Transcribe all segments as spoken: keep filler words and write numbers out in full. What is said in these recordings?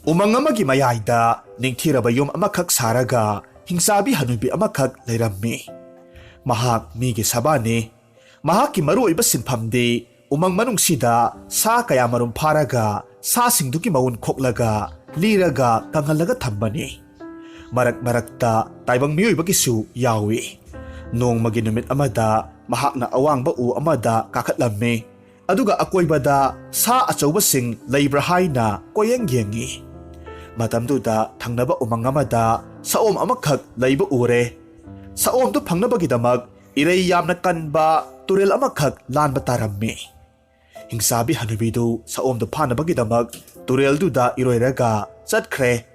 ꯎꯃꯪ ꯑꯃꯒꯤ ꯃꯌꯥꯏꯗ ꯅꯤꯡꯊꯤꯔꯕ ꯌꯨꯝ ꯑꯃꯈꯛ ꯁꯥꯔꯒ ꯍꯤꯡꯆꯥꯕꯤ ꯍꯅꯨꯕꯤ ꯑꯃꯈꯛ ꯂꯩꯔꯝꯃꯤ꯫ ꯃꯍꯥꯛ ꯃꯤꯒꯤ ꯁꯥꯕꯥꯅꯤ꯫ ꯃꯍꯥꯛꯀꯤ ꯃꯔꯨꯑꯣꯏꯕ ꯁꯤꯟꯐꯝꯗꯤ ꯎꯃꯪ ꯃꯅꯨꯡꯁꯤꯗ ꯁꯥ ꯀꯌꯥ ꯃꯔꯨꯝ ꯐꯥꯔꯒ ꯁꯥꯁꯤꯡꯗꯨꯒꯤ ꯃꯎꯟ ꯈꯣꯛꯂꯒ ꯂꯤꯔꯒ ꯀꯪꯍꯜꯂꯒ ꯊꯝꯕꯅꯤ꯫ ꯃꯔꯛ ꯃꯔꯛꯇ ꯇꯥꯏꯕꯪ ꯃꯤꯑꯣꯏꯕꯒꯤꯁꯨ ꯌꯥꯎꯏ꯫ ꯅꯣꯡꯃꯒꯤ ꯅꯨꯃꯤꯠ ꯑꯃꯗ ꯃꯍꯥꯛꯅ ꯑꯋꯥꯡꯕ ꯎ ꯑꯃꯗ ꯀꯥꯈꯠꯂꯝꯃꯤ꯫ ꯑꯗꯨꯒ ꯑꯀꯣꯏꯕꯗ ꯁꯥ ꯑꯆꯧꯕꯁꯤꯡ ꯂꯩꯕ꯭ꯔꯥ ꯍꯥꯏꯅ ꯀꯣꯏꯌꯦꯡ ꯌꯦꯡꯉꯤ꯫ ꯃꯇꯝꯗꯨꯗ ꯊꯪꯅꯕ ꯎꯃꯪ ꯑꯃꯗ ꯁꯑꯣꯝ ꯑꯃꯈꯛ ꯂꯩꯕ ꯎꯔꯦ꯫ ꯁꯑꯣꯝꯗꯨ ꯐꯪꯅꯕꯒꯤꯗꯃꯛ ꯏꯔꯩ ꯌꯥꯝꯅ ꯀꯟꯕ ꯇꯨꯔꯦꯜ ꯑꯃꯈꯛ ꯂꯥꯟꯕ ꯇꯥꯔꯝꯃꯤ꯫ ꯍꯤꯡꯆꯥꯕꯤ ꯍꯅꯨꯕꯤꯗꯨ ꯁꯑꯣꯝꯗꯨ ꯐꯥꯅꯕꯒꯤꯗꯃꯛ ꯇꯨꯔꯦꯜꯗꯨꯗ ꯏꯔꯣꯏꯔꯒ ꯆꯠꯈ꯭ꯔꯦ꯫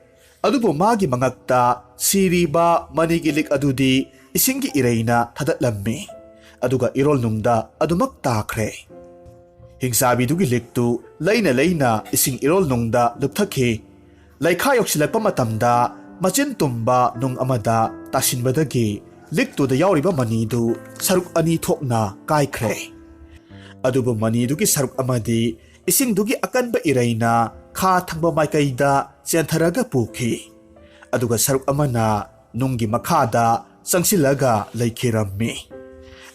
ꯑꯗꯨꯕꯨ ꯃꯥꯒꯤ ꯃꯉꯛꯇ ꯁꯤꯔꯤꯕ ꯃꯅꯤꯒꯤ ꯂꯤꯛ ꯑꯗꯨꯗꯤ ꯏꯁꯤꯡꯒꯤ ꯏꯔꯩꯅ ꯊꯗꯠꯂꯝꯃꯤ꯫ ꯑꯗꯨꯒ ꯏꯔꯣꯜꯅꯨꯡꯗ ꯑꯗꯨꯃꯛ ꯇꯥꯈ꯭ꯔꯦ꯫ ꯍꯤꯡꯆꯥꯕꯤꯗꯨꯒꯤ ꯂꯤꯛꯇꯨ ꯂꯩꯅ ꯂꯩꯅ ꯏꯁꯤꯡ ꯏꯔꯣꯜꯅꯨꯡꯗ ꯂꯨꯞꯊꯈꯤ꯫ ꯂꯩꯈꯥ ꯌꯧꯁꯤꯜꯂꯛꯄ ꯃꯇꯝꯗ ꯃꯆꯤꯟ ꯇꯨꯝꯕ ꯅꯨꯡ ꯑꯃꯗ ꯇꯥꯁꯤꯟꯕꯗꯒꯤ ꯂꯤꯛꯇꯨꯗ ꯌꯥꯎꯔꯤꯕ ꯃꯅꯤꯗꯨ ꯁꯔꯨꯛ ꯑꯅꯤ ꯊꯣꯛꯅ ꯀꯥꯏꯈ꯭ꯔꯦ꯫ ꯑꯗꯨꯕꯨ ꯃꯅꯤꯗꯨꯒꯤ ꯁꯔꯨꯛ ꯑꯃꯗꯤ ꯏꯁꯤꯡꯗꯨꯒꯤ ꯑꯀꯟꯕ ꯏꯔꯩꯅ ꯈꯥ ꯊꯪꯕ ꯃꯥꯏꯀꯩꯗ ꯆꯦꯟꯊꯔꯒ ꯄꯨꯈꯤ꯫ ꯑꯗꯨꯒ ꯁꯔꯨꯛ ꯑꯃꯅ ꯅꯨꯡꯒꯤ ꯃꯈꯥꯗ ꯆꯪꯁꯤꯜꯂꯒ ꯂꯩꯈꯤꯔꯝꯃꯤ꯫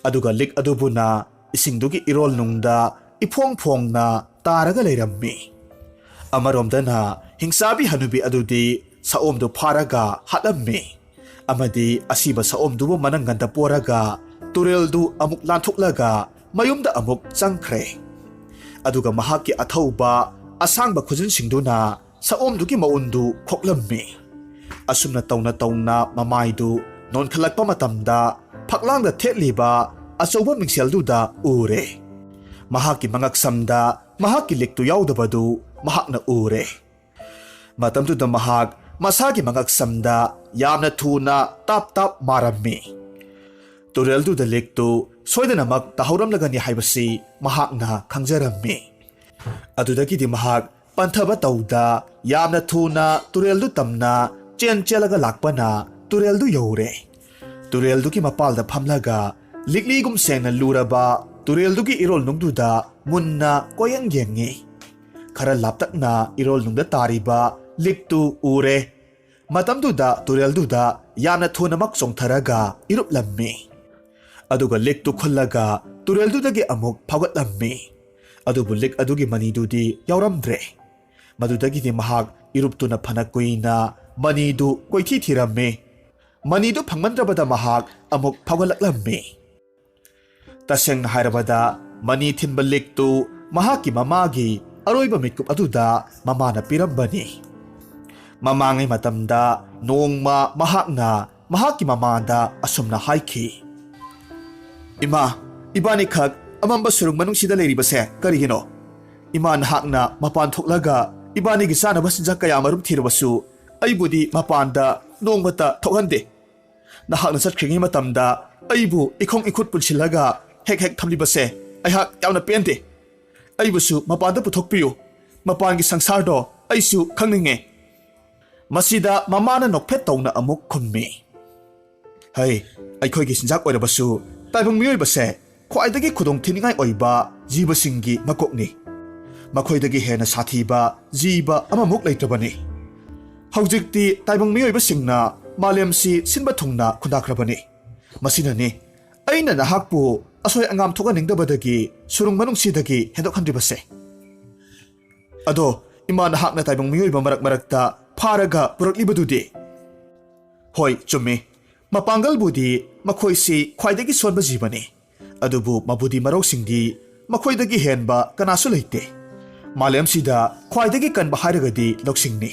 ꯑꯗꯨꯒ ꯂꯤꯛ ꯑꯗꯨꯕꯨꯅ ꯏꯁꯤꯡꯗꯨꯒꯤ ꯏꯔꯣꯜꯅꯨꯡꯗ ꯏꯐꯣꯡ ꯐꯣꯡꯅ ꯇꯥꯔꯒ ꯂꯩꯔꯝꯃꯤ꯫ ꯑꯃꯔꯣꯝꯗꯅ ꯍꯤꯡꯆꯥꯕꯤ ꯍꯅꯨꯕꯤ ꯑꯗꯨꯗꯤ ꯁꯑꯣꯝꯗꯨ ꯐꯥꯔꯒ ꯍꯥꯠꯂꯝꯃꯤ꯫ ꯑꯃꯗꯤ ꯑꯁꯤꯕ ꯁꯑꯣꯝꯗꯨꯕꯨ ꯃꯅꯪꯒꯟꯗ ꯄꯣꯔꯒ ꯇꯨꯔꯦꯜꯗꯨ ꯑꯃꯨꯛ ꯂꯥꯟꯊꯣꯛꯂꯒ ꯃꯌꯨꯝꯗ ꯑꯃꯨꯛ ꯆꯪꯈ꯭ꯔꯦ꯫ ꯑꯗꯨꯒ ꯃꯍꯥꯛꯀꯤ ꯑꯊꯧꯕ ꯑꯁꯥꯡꯕ ꯈꯨꯖꯤꯟꯁꯤꯡꯗꯨꯅ ꯁꯑꯣꯝꯗꯨꯒꯤ ꯃꯎꯟꯗꯨ ꯈꯣꯛꯂꯝꯃꯤ꯫ ꯑꯁꯨꯝꯅ ꯇꯧꯅ ꯇꯧꯅ ꯃꯃꯥꯏꯗꯨ ꯅꯣꯟꯈꯠꯂꯛꯄ ꯃꯇꯝꯗ ꯐꯛꯂꯥꯡꯗ ꯊꯦꯠꯂꯤꯕ ꯑꯆꯧꯕ ꯃꯤꯡꯁꯦꯜꯗꯨꯗ ꯎꯔꯦ꯫ ꯃꯍꯥꯛꯀꯤ ꯃꯉꯛꯁꯝꯗ ꯃꯍꯥꯛꯀꯤ ꯂꯤꯛꯇꯨ ꯌꯥꯎꯗꯕꯗꯨ ꯃꯍꯥꯛꯅ ꯎꯔꯦ꯫ ꯃꯇꯝꯗꯨꯗ ꯃꯍꯥꯛ ꯃꯁꯥꯒꯤ ꯃꯉꯛꯁꯝꯗ ꯌꯥꯝꯅ ꯊꯨꯅ ꯇꯥꯞ ꯇꯥꯞ ꯃꯥꯔꯝꯃꯤ꯫ ꯇꯨꯔꯦꯜꯗꯨꯗ ꯂꯤꯛꯇꯨ ꯁꯣꯏꯗꯅꯃꯛ ꯇꯥꯍꯧꯔꯝꯂꯒꯅꯤ ꯍꯥꯏꯕꯁꯤ ꯃꯍꯥꯛꯅ ꯈꯪꯖꯔꯝꯃꯤ꯫ ꯑꯗꯨꯗꯒꯤꯗꯤ ꯃꯍꯥꯛ ꯄꯟꯊꯕ ꯇꯧꯗ ꯌꯥꯝꯅ ꯊꯨꯅ ꯇꯨꯔꯦꯜꯗꯨ ꯇꯝꯅ ꯆꯦꯟ ꯆꯦꯜꯂꯒ ꯂꯥꯛꯄꯅ ꯇꯨꯔꯦꯜꯗꯨ ꯌꯧꯔꯦ꯫ ꯇꯨꯔꯦꯜꯗꯨꯒꯤ ꯃꯄꯥꯜꯗ ꯐꯝꯂꯒ ꯂꯤꯛꯂꯤꯒꯨꯝ ꯁꯦꯡꯅ ꯂꯨꯔꯕ ꯇꯨꯔꯦꯜꯗꯨꯒꯤ ꯏꯔꯣꯜꯅꯨꯡꯗꯨꯗ ꯃꯨꯟꯅ ꯀꯣꯌꯦꯡ ꯌꯦꯡꯉꯤ꯫ ꯈꯔ ꯂꯥꯞꯇꯛꯅ ꯏꯔꯣꯜꯅꯨꯡꯗ ꯇꯥꯔꯤꯕ ꯂꯤꯛꯇꯨ ꯎꯔꯦ꯫ ꯃꯇꯝꯗꯨꯗ ꯇꯨꯔꯦꯜꯗꯨꯗ ꯌꯥꯝꯅ ꯊꯨꯅꯃꯛ ꯆꯣꯡꯊꯔꯒ ꯏꯔꯨꯞꯂꯝꯃꯤ꯫ ꯑꯗꯨꯒ ꯂꯤꯛꯇꯨ ꯈꯨꯜꯂꯒ ꯇꯨꯔꯦꯜꯗꯨꯗꯒꯤ ꯑꯃꯨꯛ ꯐꯥꯎꯒꯠꯂꯝꯃꯤ꯫ ꯑꯗꯨꯕꯨ ꯂꯤꯛ ꯑꯗꯨꯒꯤ ꯃꯅꯤꯗꯨꯗꯤ ꯌꯥꯎꯔꯝꯗ꯭ꯔꯦ꯫ ꯃꯗꯨꯗꯒꯤꯗꯤ ꯃꯍꯥꯛ ꯏꯔꯨꯞꯇꯨꯅ ꯐꯅ ꯀꯨꯏꯅ ꯃꯅꯤꯗꯨ ꯀꯣꯏꯊꯤ ꯊꯤꯔꯝꯃꯤ꯫ ꯃꯅꯤꯗꯨ ꯐꯪꯃꯟꯗ꯭ꯔꯕꯗ ꯃꯍꯥꯛ ꯑꯃꯨꯛ ꯐꯥꯎꯒꯠꯂꯛꯂꯝꯃꯤ꯫ ꯇꯁꯦꯡꯅ ꯍꯥꯏꯔꯕꯗ, ꯃꯅꯤ ꯊꯤꯟꯕ ꯂꯤꯛꯇꯨ ꯃꯍꯥꯛꯀꯤ ꯃꯃꯥꯒꯤ ꯑꯔꯣꯏꯕ ꯃꯤꯠꯀꯨꯞ ꯑꯗꯨꯗ ꯃꯃꯥꯅ ꯄꯤꯔꯝꯕꯅꯤ꯫ ꯃꯃꯥꯡꯉꯩ ꯃꯇꯝꯗ ꯅꯣꯡꯃ ꯃꯍꯥꯛꯅ ꯃꯍꯥꯛꯀꯤ ꯃꯃꯥꯗ ꯑꯁꯨꯝꯅ ꯍꯥꯏꯈꯤ, "ꯏꯃꯥ, ꯏꯕꯥꯅꯤꯈꯛ ꯑꯃꯝꯕ ꯁꯨꯔꯨꯡ ꯃꯅꯨꯡꯁꯤꯗ ꯂꯩꯔꯤꯕꯁꯦ ꯀꯔꯤꯒꯤꯅꯣ? ꯏꯃꯥ, ꯅꯍꯥꯛꯅ ꯃꯄꯥꯟ ꯊꯣꯛꯂꯒ ꯏꯕꯥꯅꯤꯒꯤ ꯆꯥꯅꯕ ꯆꯤꯟꯖꯥꯛ ꯀꯌꯥ ꯃꯔꯨꯝ ꯊꯤꯔꯕꯁꯨ, ꯑꯩꯕꯨꯗꯤ ꯃꯄꯥꯟꯗ ꯅꯣꯡꯃꯇ ꯊꯣꯛꯍꯟꯗꯦ꯫ ꯅꯍꯥꯛꯅ ꯆꯠꯈ꯭ꯔꯤꯉꯩ ꯃꯇꯝꯗ ꯑꯩꯕꯨ ꯏꯈꯣꯡ ꯏꯈꯨꯠ ꯄꯨꯟꯁꯤꯜꯂꯒ ꯍꯦꯛ ꯍꯦꯛ ꯊꯝꯂꯤꯕꯁꯦ ꯑꯩꯍꯥꯛ ꯌꯥꯝꯅ ꯄꯦꯟꯗꯦ꯫ ꯑꯩꯕꯨꯁꯨ ꯃꯄꯥꯟꯗ ꯄꯨꯊꯣꯛꯄꯤꯌꯨ꯫ ꯃꯄꯥꯟꯒꯤ ꯁꯪꯁꯥꯔꯗꯣ ꯑꯩꯁꯨ ꯈꯪꯅꯤꯡꯉꯦ꯫" ꯃꯁꯤꯗ ꯃꯃꯥꯅ ꯅꯣꯛꯐꯦꯠ ꯇꯧꯅ ꯑꯃꯨꯛ ꯈꯨꯝꯃꯤ, "ꯍꯩ, ꯑꯩꯈꯣꯏꯒꯤ ꯆꯤꯟꯖꯥꯛ ꯑꯣꯏꯔꯕꯁꯨ, ꯇꯥꯏꯕꯪ ꯃꯤꯑꯣꯏꯕꯁꯦ ꯈ꯭ꯋꯥꯏꯗꯒꯤ ꯈꯨꯗꯣꯡ ꯊꯤꯅꯤꯡꯉꯥꯏ ꯑꯣꯏꯕ ꯖꯤꯕꯁꯤꯡꯒꯤ ꯃꯀꯣꯛꯅꯤ꯫ ꯃꯈꯣꯏꯗꯒꯤ ꯍꯦꯟꯅ ꯁꯥꯊꯤꯕ ꯖꯤꯕ ꯑꯃꯃꯨꯛ ꯂꯩꯇ꯭ꯔꯕꯅꯤ꯫ ꯍꯧꯖꯤꯛꯇꯤ ꯇꯥꯏꯕꯪ ꯃꯤꯑꯣꯏꯕꯁꯤꯡꯅ ꯃꯥꯂꯦꯝꯁꯤ ꯁꯤꯟꯕ ꯊꯨꯡꯅ ꯈꯨꯟꯗꯥꯈ꯭ꯔꯕꯅꯤ꯫ ꯃꯁꯤꯅꯅꯤ ꯑꯩꯅ ꯅꯍꯥꯛꯄꯨ ꯑꯁꯣꯏ ꯑꯉꯥꯝ ꯊꯣꯛꯍꯟꯅꯤꯡꯗꯕꯗꯒꯤ ꯁꯨꯔꯨꯡ ꯃꯅꯨꯡꯁꯤꯗꯒꯤ ꯍꯦꯟꯗꯣꯛꯍꯟꯗ꯭ꯔꯤꯕꯁꯦ꯫ ꯑꯗꯣ, ꯏꯃꯥ, ꯅꯍꯥꯛꯅ ꯇꯥꯏꯕꯪ ꯃꯤꯑꯣꯏꯕ ꯃꯔꯛ ꯃꯔꯛꯇ ꯐꯥꯔꯒ ꯄꯨꯔꯛꯂꯤꯕꯗꯨꯗꯤ?" "ꯍꯣꯏ, ꯆꯨꯝꯃꯤ꯫ ꯃꯄꯥꯡꯒꯜꯕꯨꯗꯤ ꯃꯈꯣꯏꯁꯤ ꯈ꯭ꯋꯥꯏꯗꯒꯤ ꯁꯣꯟꯕ ꯖꯤꯕꯅꯤ꯫ ꯑꯗꯨꯕꯨ ꯃꯕꯨꯗꯤ ꯃꯔꯧꯁꯤꯡꯗꯤ ꯃꯈꯣꯏꯗꯒꯤ ꯍꯦꯟꯕ ꯀꯅꯥꯁꯨ ꯂꯩꯇꯦ꯫ ꯃꯥꯂꯦꯝꯁꯤꯗ ꯈ꯭ꯋꯥꯏꯗꯒꯤ ꯀꯟꯕ ꯍꯥꯏꯔꯒꯗꯤ ꯂꯧꯁꯤꯡꯅꯤ꯫"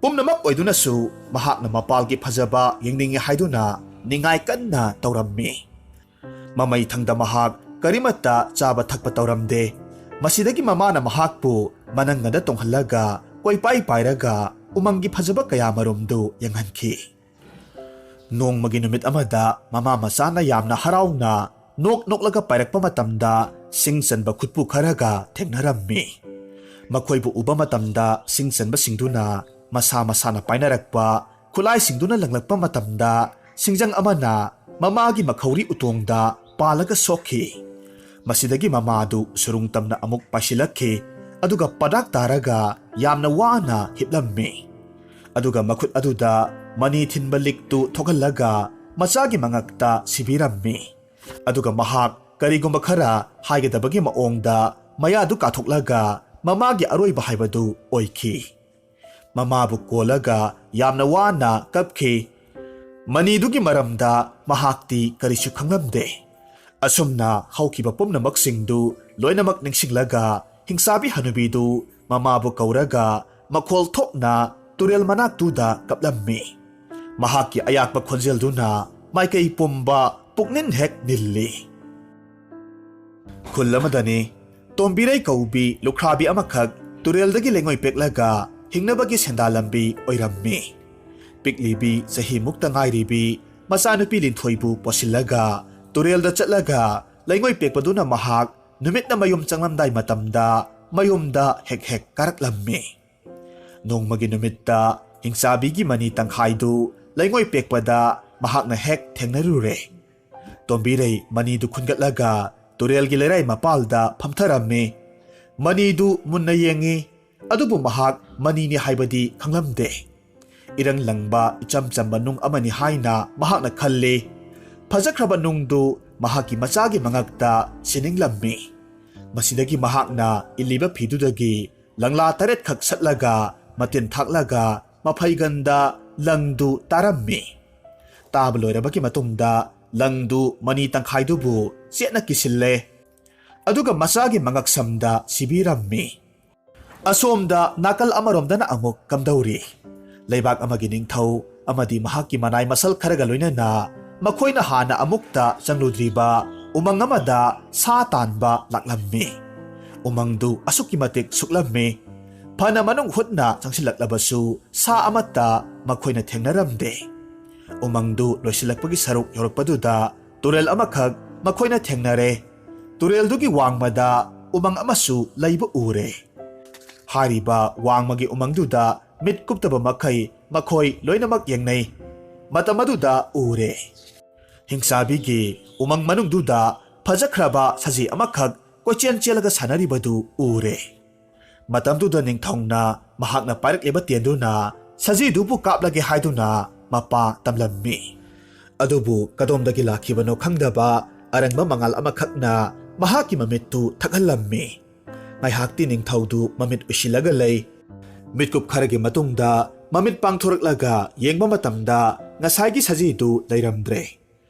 ꯄꯨꯝꯅꯃꯛ ꯑꯣꯏꯗꯨꯅꯁꯨ ꯃꯍꯥꯛꯅ ꯃꯄꯥꯜꯒꯤ ꯐꯖꯕ ꯌꯦꯡꯅꯤꯡꯏ ꯍꯥꯏꯗꯨꯅ ꯅꯤꯡꯉꯥꯏ ꯀꯟꯅ ꯇꯧꯔꯝꯃꯤ꯫ ꯃꯃꯩ ꯊꯪꯗ ꯃꯍꯥꯛ ꯀꯔꯤꯃꯠꯇ ꯆꯥꯕ ꯊꯛꯄ ꯇꯧꯔꯝꯗꯦ꯫ ꯃꯁꯤꯗꯒꯤ ꯃꯃꯥꯅ ꯃꯍꯥꯛꯄꯨ ꯃꯅꯪꯒꯟꯗ ꯇꯣꯡꯍꯜꯂꯒ ꯀꯣꯏꯄꯥꯏ ꯄꯥꯏꯔꯒ ꯎꯃꯪꯒꯤ ꯐꯖꯕ ꯀꯌꯥ ꯃꯔꯨꯝꯗꯨ ꯌꯦꯡꯍꯟꯈꯤ꯫ ꯅꯣꯡꯃꯒꯤ ꯅꯨꯃꯤꯠ ꯑꯃꯗ ꯃꯃꯥ ꯃꯆꯥꯅ ꯌꯥꯝꯅ ꯍꯔꯥꯎꯅ ꯅꯣꯛ ꯅꯣꯛꯂꯒ ꯄꯥꯏꯔꯛꯄ ꯃꯇꯝꯗ ꯁꯤꯡ ꯆꯟꯕ ꯈꯨꯠꯄꯨ ꯈꯔꯒ ꯊꯦꯡꯅꯔꯝꯃꯤ꯫ ꯃꯈꯣꯏꯕꯨ ꯎꯕ ꯃꯇꯝꯗ ꯁꯤꯡ ꯆꯟꯕꯁꯤꯡꯗꯨꯅ ꯃꯁꯥ ꯃꯁꯥꯅ ꯄꯥꯏꯅꯔꯛꯄ ꯈꯨꯠꯂꯥꯏꯁꯤꯡꯗꯨꯅ ꯂꯪꯂꯛꯄ ꯃꯇꯝꯗ ꯁꯤꯡꯖꯪ ꯑꯃꯅ ꯃꯃꯥꯒꯤ ꯃꯈꯧꯔꯤ ꯎꯇꯣꯡꯗ ꯄꯥꯜꯂꯒ ꯁꯣꯛꯈꯤ꯫ ꯃꯁꯤꯗꯒꯤ ꯃꯃꯥꯗꯨ ꯁꯨꯔꯨꯡ ꯇꯝꯅ ꯑꯃꯨꯛ ꯄꯥꯏꯁꯤꯜꯂꯛꯈꯤ꯫ ꯑꯗꯨꯒ ꯄꯗꯥꯛ ꯇꯥꯔꯒ ꯌꯥꯝꯅ ꯋꯥꯅ ꯍꯤꯞꯂꯝꯃꯤ꯫ ꯑꯗꯨꯒ ꯃꯈꯨꯠ ꯑꯗꯨꯗ ꯃꯅꯤ ꯊꯤꯟꯕ ꯂꯤꯛꯇꯨ ꯊꯣꯛꯍꯜꯂꯒ ꯃꯆꯥꯒꯤ ꯃꯉꯛꯇ ꯁꯤꯕꯤꯔꯝꯃꯤ꯫ ꯑꯗꯨꯒ ꯃꯍꯥꯛ ꯀꯔꯤꯒꯨꯝꯕ ꯈꯔ ꯍꯥꯏꯒꯗꯕꯒꯤ ꯃꯑꯣꯡꯗ ꯃꯌꯥꯗꯨ ꯀꯥꯊꯣꯛꯂꯒ ꯃꯃꯥꯒꯤ ꯑꯔꯣꯏꯕ ꯍꯥꯏꯕꯗꯨ ꯑꯣꯏꯈꯤ꯫ ꯃꯃꯥꯕꯨ ꯀꯣꯜꯂꯒ ꯌꯥꯝꯅ ꯋꯥꯅ ꯀꯞꯈꯤ꯫ ꯃꯅꯤꯗꯨꯒꯤ ꯃꯔꯝꯗ ꯃꯍꯥꯛꯇꯤ ꯀꯔꯤꯁꯨ ꯈꯪꯂꯝꯗꯦ꯫ ꯑꯁꯨꯝꯅ ꯍꯧꯈꯤꯕ ꯄꯨꯝꯅꯃꯛꯁꯤꯡꯗꯨ ꯂꯣꯏꯅꯃꯛ ꯅꯤꯡꯁꯤꯡꯂꯒ ꯍꯤꯡꯁꯥꯕꯤ ꯍꯅꯨꯕꯤꯗꯨ ꯃꯃꯥꯕꯨ ꯀꯧꯔꯒ ꯃꯈꯣꯜ ꯊꯣꯛꯅ ꯇꯨꯔꯦꯜ ꯃꯅꯥꯛꯇꯨꯗ ꯀꯞꯂꯝꯃꯤ꯫ ꯃꯍꯥꯛꯀꯤ ꯑꯌꯥꯛꯄ ꯈꯣꯟꯖꯦꯜꯗꯨꯅ ꯃꯥꯏꯀꯩ ꯄꯨꯝꯕ ꯄꯨꯛꯅꯤꯡ ꯍꯦꯛ ꯅꯤꯜꯂꯤ꯫ ꯈꯨꯜ ꯑꯃꯗꯅꯤ꯫ ꯇꯣꯝꯕꯤꯔꯩ ꯀꯧꯕꯤ ꯂꯨꯈ꯭ꯔꯥꯕꯤ ꯑꯃꯈꯛ ꯇꯨꯔꯦꯜꯗꯒꯤ ꯂꯩꯉꯣꯏ ꯄꯦꯛꯂꯒ ꯍꯤꯡꯅꯕꯒꯤ ꯁꯦꯟꯗꯥ ꯂꯝꯕꯤ ꯑꯣꯏꯔꯝꯃꯤ꯫ ꯄꯤꯛꯂꯤꯕꯤ ꯆꯍꯤꯃꯨꯛꯇ ꯉꯥꯏꯔꯤꯕꯤ ꯃꯆꯥꯅꯨꯄꯤ ꯂꯤꯟꯊꯣꯏꯕꯨ ꯄꯣꯠꯁꯤꯜꯂꯒ ꯇꯨꯔꯦꯜꯗ ꯆꯠꯂꯒ ꯂꯩꯉꯣꯏ ꯄꯦꯛꯄꯗꯨꯅ ꯃꯍꯥꯛ ꯅꯨꯃꯤꯠꯅ ꯃꯌꯨꯝ ꯆꯪꯂꯝꯗꯥꯏ ꯃꯇꯝꯗ ꯃꯌꯨꯝꯗ ꯍꯦꯛ ꯍꯦꯛ ꯀꯥꯔꯛꯂꯝꯃꯤ꯫ ꯅꯣꯡꯃꯒꯤ ꯅꯨꯃꯤꯠꯇ ꯍꯤꯡꯆꯥꯕꯤꯒꯤ ꯃꯅꯤ ꯇꯪꯈꯥꯏꯗꯨ ꯂꯩꯉꯣꯏ ꯄꯦꯛꯄꯗ ꯃꯍꯥꯛꯅ ꯍꯦꯛ ꯊꯦꯡꯅꯔꯨꯔꯦ꯫ ꯇꯣꯝꯕꯤꯔꯩ ꯃꯅꯤꯗꯨ ꯈꯨꯟꯒꯠꯂꯒ ꯇꯨꯔꯦꯜꯒꯤ ꯂꯩꯔꯥꯏ ꯃꯄꯥꯜꯗ ꯐꯝꯊꯔꯝꯃꯤ꯫ ꯃꯅꯤꯗꯨ ꯃꯨꯟꯅ ꯌꯦꯡꯉꯤ, ꯑꯗꯨꯕꯨ ꯃꯍꯥꯛ ꯃꯅꯤꯅꯤ ꯍꯥꯏꯕꯗꯤ ꯈꯪꯂꯝꯗꯦ꯫ ꯏꯔꯪ ꯂꯪꯕ ꯏꯆꯝ ꯆꯝꯕ ꯅꯨꯡ ꯑꯃꯅꯤ ꯍꯥꯏꯅ ꯃꯍꯥꯛꯅ ꯈꯜꯂꯤ꯫ ꯐꯖꯈ꯭ꯔꯕ ꯅꯨꯡꯗꯨ ꯃꯍꯥꯛꯀꯤ ꯃꯆꯥꯒꯤ ꯃꯉꯛꯇ ꯁꯤꯅꯤꯡꯂꯝꯃꯤ꯫ ꯃꯁꯤꯗꯒꯤ ꯃꯍꯥꯛꯅ ꯏꯜꯂꯤꯕ ꯐꯤꯗꯨꯗꯒꯤ ꯂꯪꯂꯥ ꯇꯔꯦꯠꯈꯛ ꯁꯠꯂꯒ ꯃꯇꯤꯟ ꯊꯥꯛꯂꯒ ꯃꯐꯩꯒꯟꯗ ꯂꯪꯗꯨ ꯇꯥꯔꯝꯃꯤ꯫ ꯇꯥꯕ ꯂꯣꯏꯔꯕꯒꯤ ꯃꯇꯨꯡꯗ ꯂꯪꯗꯨ ꯃꯅꯤ ꯇꯪꯈꯥꯏꯗꯨꯕꯨ ꯆꯦꯠꯅ ꯀꯤꯁꯤꯜꯂꯦ꯫ ꯑꯗꯨꯒ ꯃꯆꯥꯒꯤ ꯃꯉꯛꯁꯝꯗ ꯁꯤꯕꯤꯔꯝꯃꯤ꯫ ꯑꯁꯣꯝꯗ ꯅꯥꯀꯜ ꯑꯃꯔꯣꯝꯗꯅ ꯑꯃꯨꯛ ꯀꯝꯗꯧꯔꯤ? ꯂꯩꯕꯥꯛ ꯑꯃꯒꯤ ꯅꯤꯡꯊꯧ ꯑꯃꯗꯤ ꯃꯍꯥꯛꯀꯤ ꯃꯅꯥꯏ ꯃꯁꯜ ꯈꯔꯒ ꯂꯣꯏꯅꯅ ꯃꯈꯣꯏꯅ ꯍꯥꯟꯅ ꯑꯃꯨꯛꯇ ꯆꯪꯂꯨꯗ꯭ꯔꯤꯕ ꯎꯃꯪ ꯑꯃꯗ ꯁꯥ ꯇꯥꯟꯕ ꯂꯥꯛꯂꯝꯃꯤ꯫ ꯎꯃꯪꯗꯨ ꯑꯁꯨꯛꯀꯤ ꯃꯇꯤꯛ ꯁꯨꯛꯂꯝꯃꯤ꯫ ꯐꯅ ꯃꯅꯨꯡ ꯍꯨꯠꯅ ꯆꯪꯁꯤꯜꯂꯛꯂꯕꯁꯨ ꯁꯥ ꯑꯃꯠꯇ ꯃꯈꯣꯏꯅ ꯊꯦꯡꯅꯔꯝꯗꯦ꯫ ꯎꯃꯪꯗꯨ ꯂꯣꯏꯁꯤꯜꯂꯛꯄꯒꯤ ꯁꯔꯨꯛ ꯌꯧꯔꯛꯄꯗꯨꯗ ꯇꯨꯔꯦꯜ ꯑꯃꯈꯛ ꯃꯈꯣꯏꯅ ꯊꯦꯡꯅꯔꯦ꯫ ꯇꯨꯔꯦꯜꯗꯨꯒꯤ ꯋꯥꯡꯃꯗ ꯎꯃꯪ ꯑꯃꯁꯨ ꯂꯩꯕ ꯎꯔꯦ꯫ ꯍꯥꯏꯔꯤꯕ ꯋꯥꯡꯃꯒꯤ ꯎꯃꯪꯗꯨꯗ ꯃꯤꯠ ꯀꯨꯞꯇꯕ ꯃꯈꯩ ꯃꯈꯣꯏ ꯂꯣꯏꯅꯃꯛ ꯌꯦꯡꯅꯩ꯫ ꯃꯇꯝ ꯑꯗꯨꯗ ꯎꯔꯦ꯫ ꯍꯤꯡꯆꯥꯕꯤꯒꯤ ꯎꯃꯪ ꯃꯅꯨꯡꯗꯨꯗ ꯐꯖꯈ꯭ꯔꯕ ꯁꯖꯤ ꯑꯃꯈꯛ ꯀꯣꯏꯆꯦꯟ ꯆꯦꯜꯂꯒ ꯁꯥꯟꯅꯔꯤꯕꯗꯨ ꯎꯔꯦ꯫ ꯃꯇꯝꯗꯨꯗ ꯅꯤꯡꯊꯧꯅ ꯃꯍꯥꯛꯅ ꯄꯥꯏꯔꯛꯂꯤꯕ ꯇꯦꯟꯗꯨꯅ ꯁꯖꯤꯗꯨꯕꯨ ꯀꯥꯞꯂꯒꯦ ꯍꯥꯏꯗꯨꯅ ꯃꯄꯥ ꯇꯝꯂꯝꯃꯤ꯫ ꯑꯗꯨꯕꯨ ꯀꯗꯣꯝꯗꯒꯤ ꯂꯥꯛꯈꯤꯕꯅꯣ ꯈꯪꯗꯕ ꯑꯔꯪꯕ ꯃꯉꯥꯜ ꯑꯃꯈꯛꯅ ꯃꯍꯥꯛꯀꯤ ꯃꯃꯤꯠꯇꯨ ꯊꯛꯍꯜꯂꯝꯃꯤ꯫ ꯉꯥꯏꯍꯥꯛꯇꯤ ꯅꯤꯡꯊꯧꯗꯨ ꯃꯃꯤꯠ ꯎꯏꯁꯤꯜꯂꯒ ꯂꯩ꯫ ꯃꯤꯠꯀꯨꯞ ꯈꯔꯒꯤ ꯃꯇꯨꯡꯗ ꯃꯃꯤꯠ ꯄꯥꯡꯊꯣꯔꯛꯂꯒ ꯌꯦꯡꯕ ꯃꯇꯝꯗ ꯉꯁꯥꯏꯒꯤ ꯁꯖꯤꯗꯨ ꯂꯩꯔꯝꯗ꯭ꯔꯦ꯫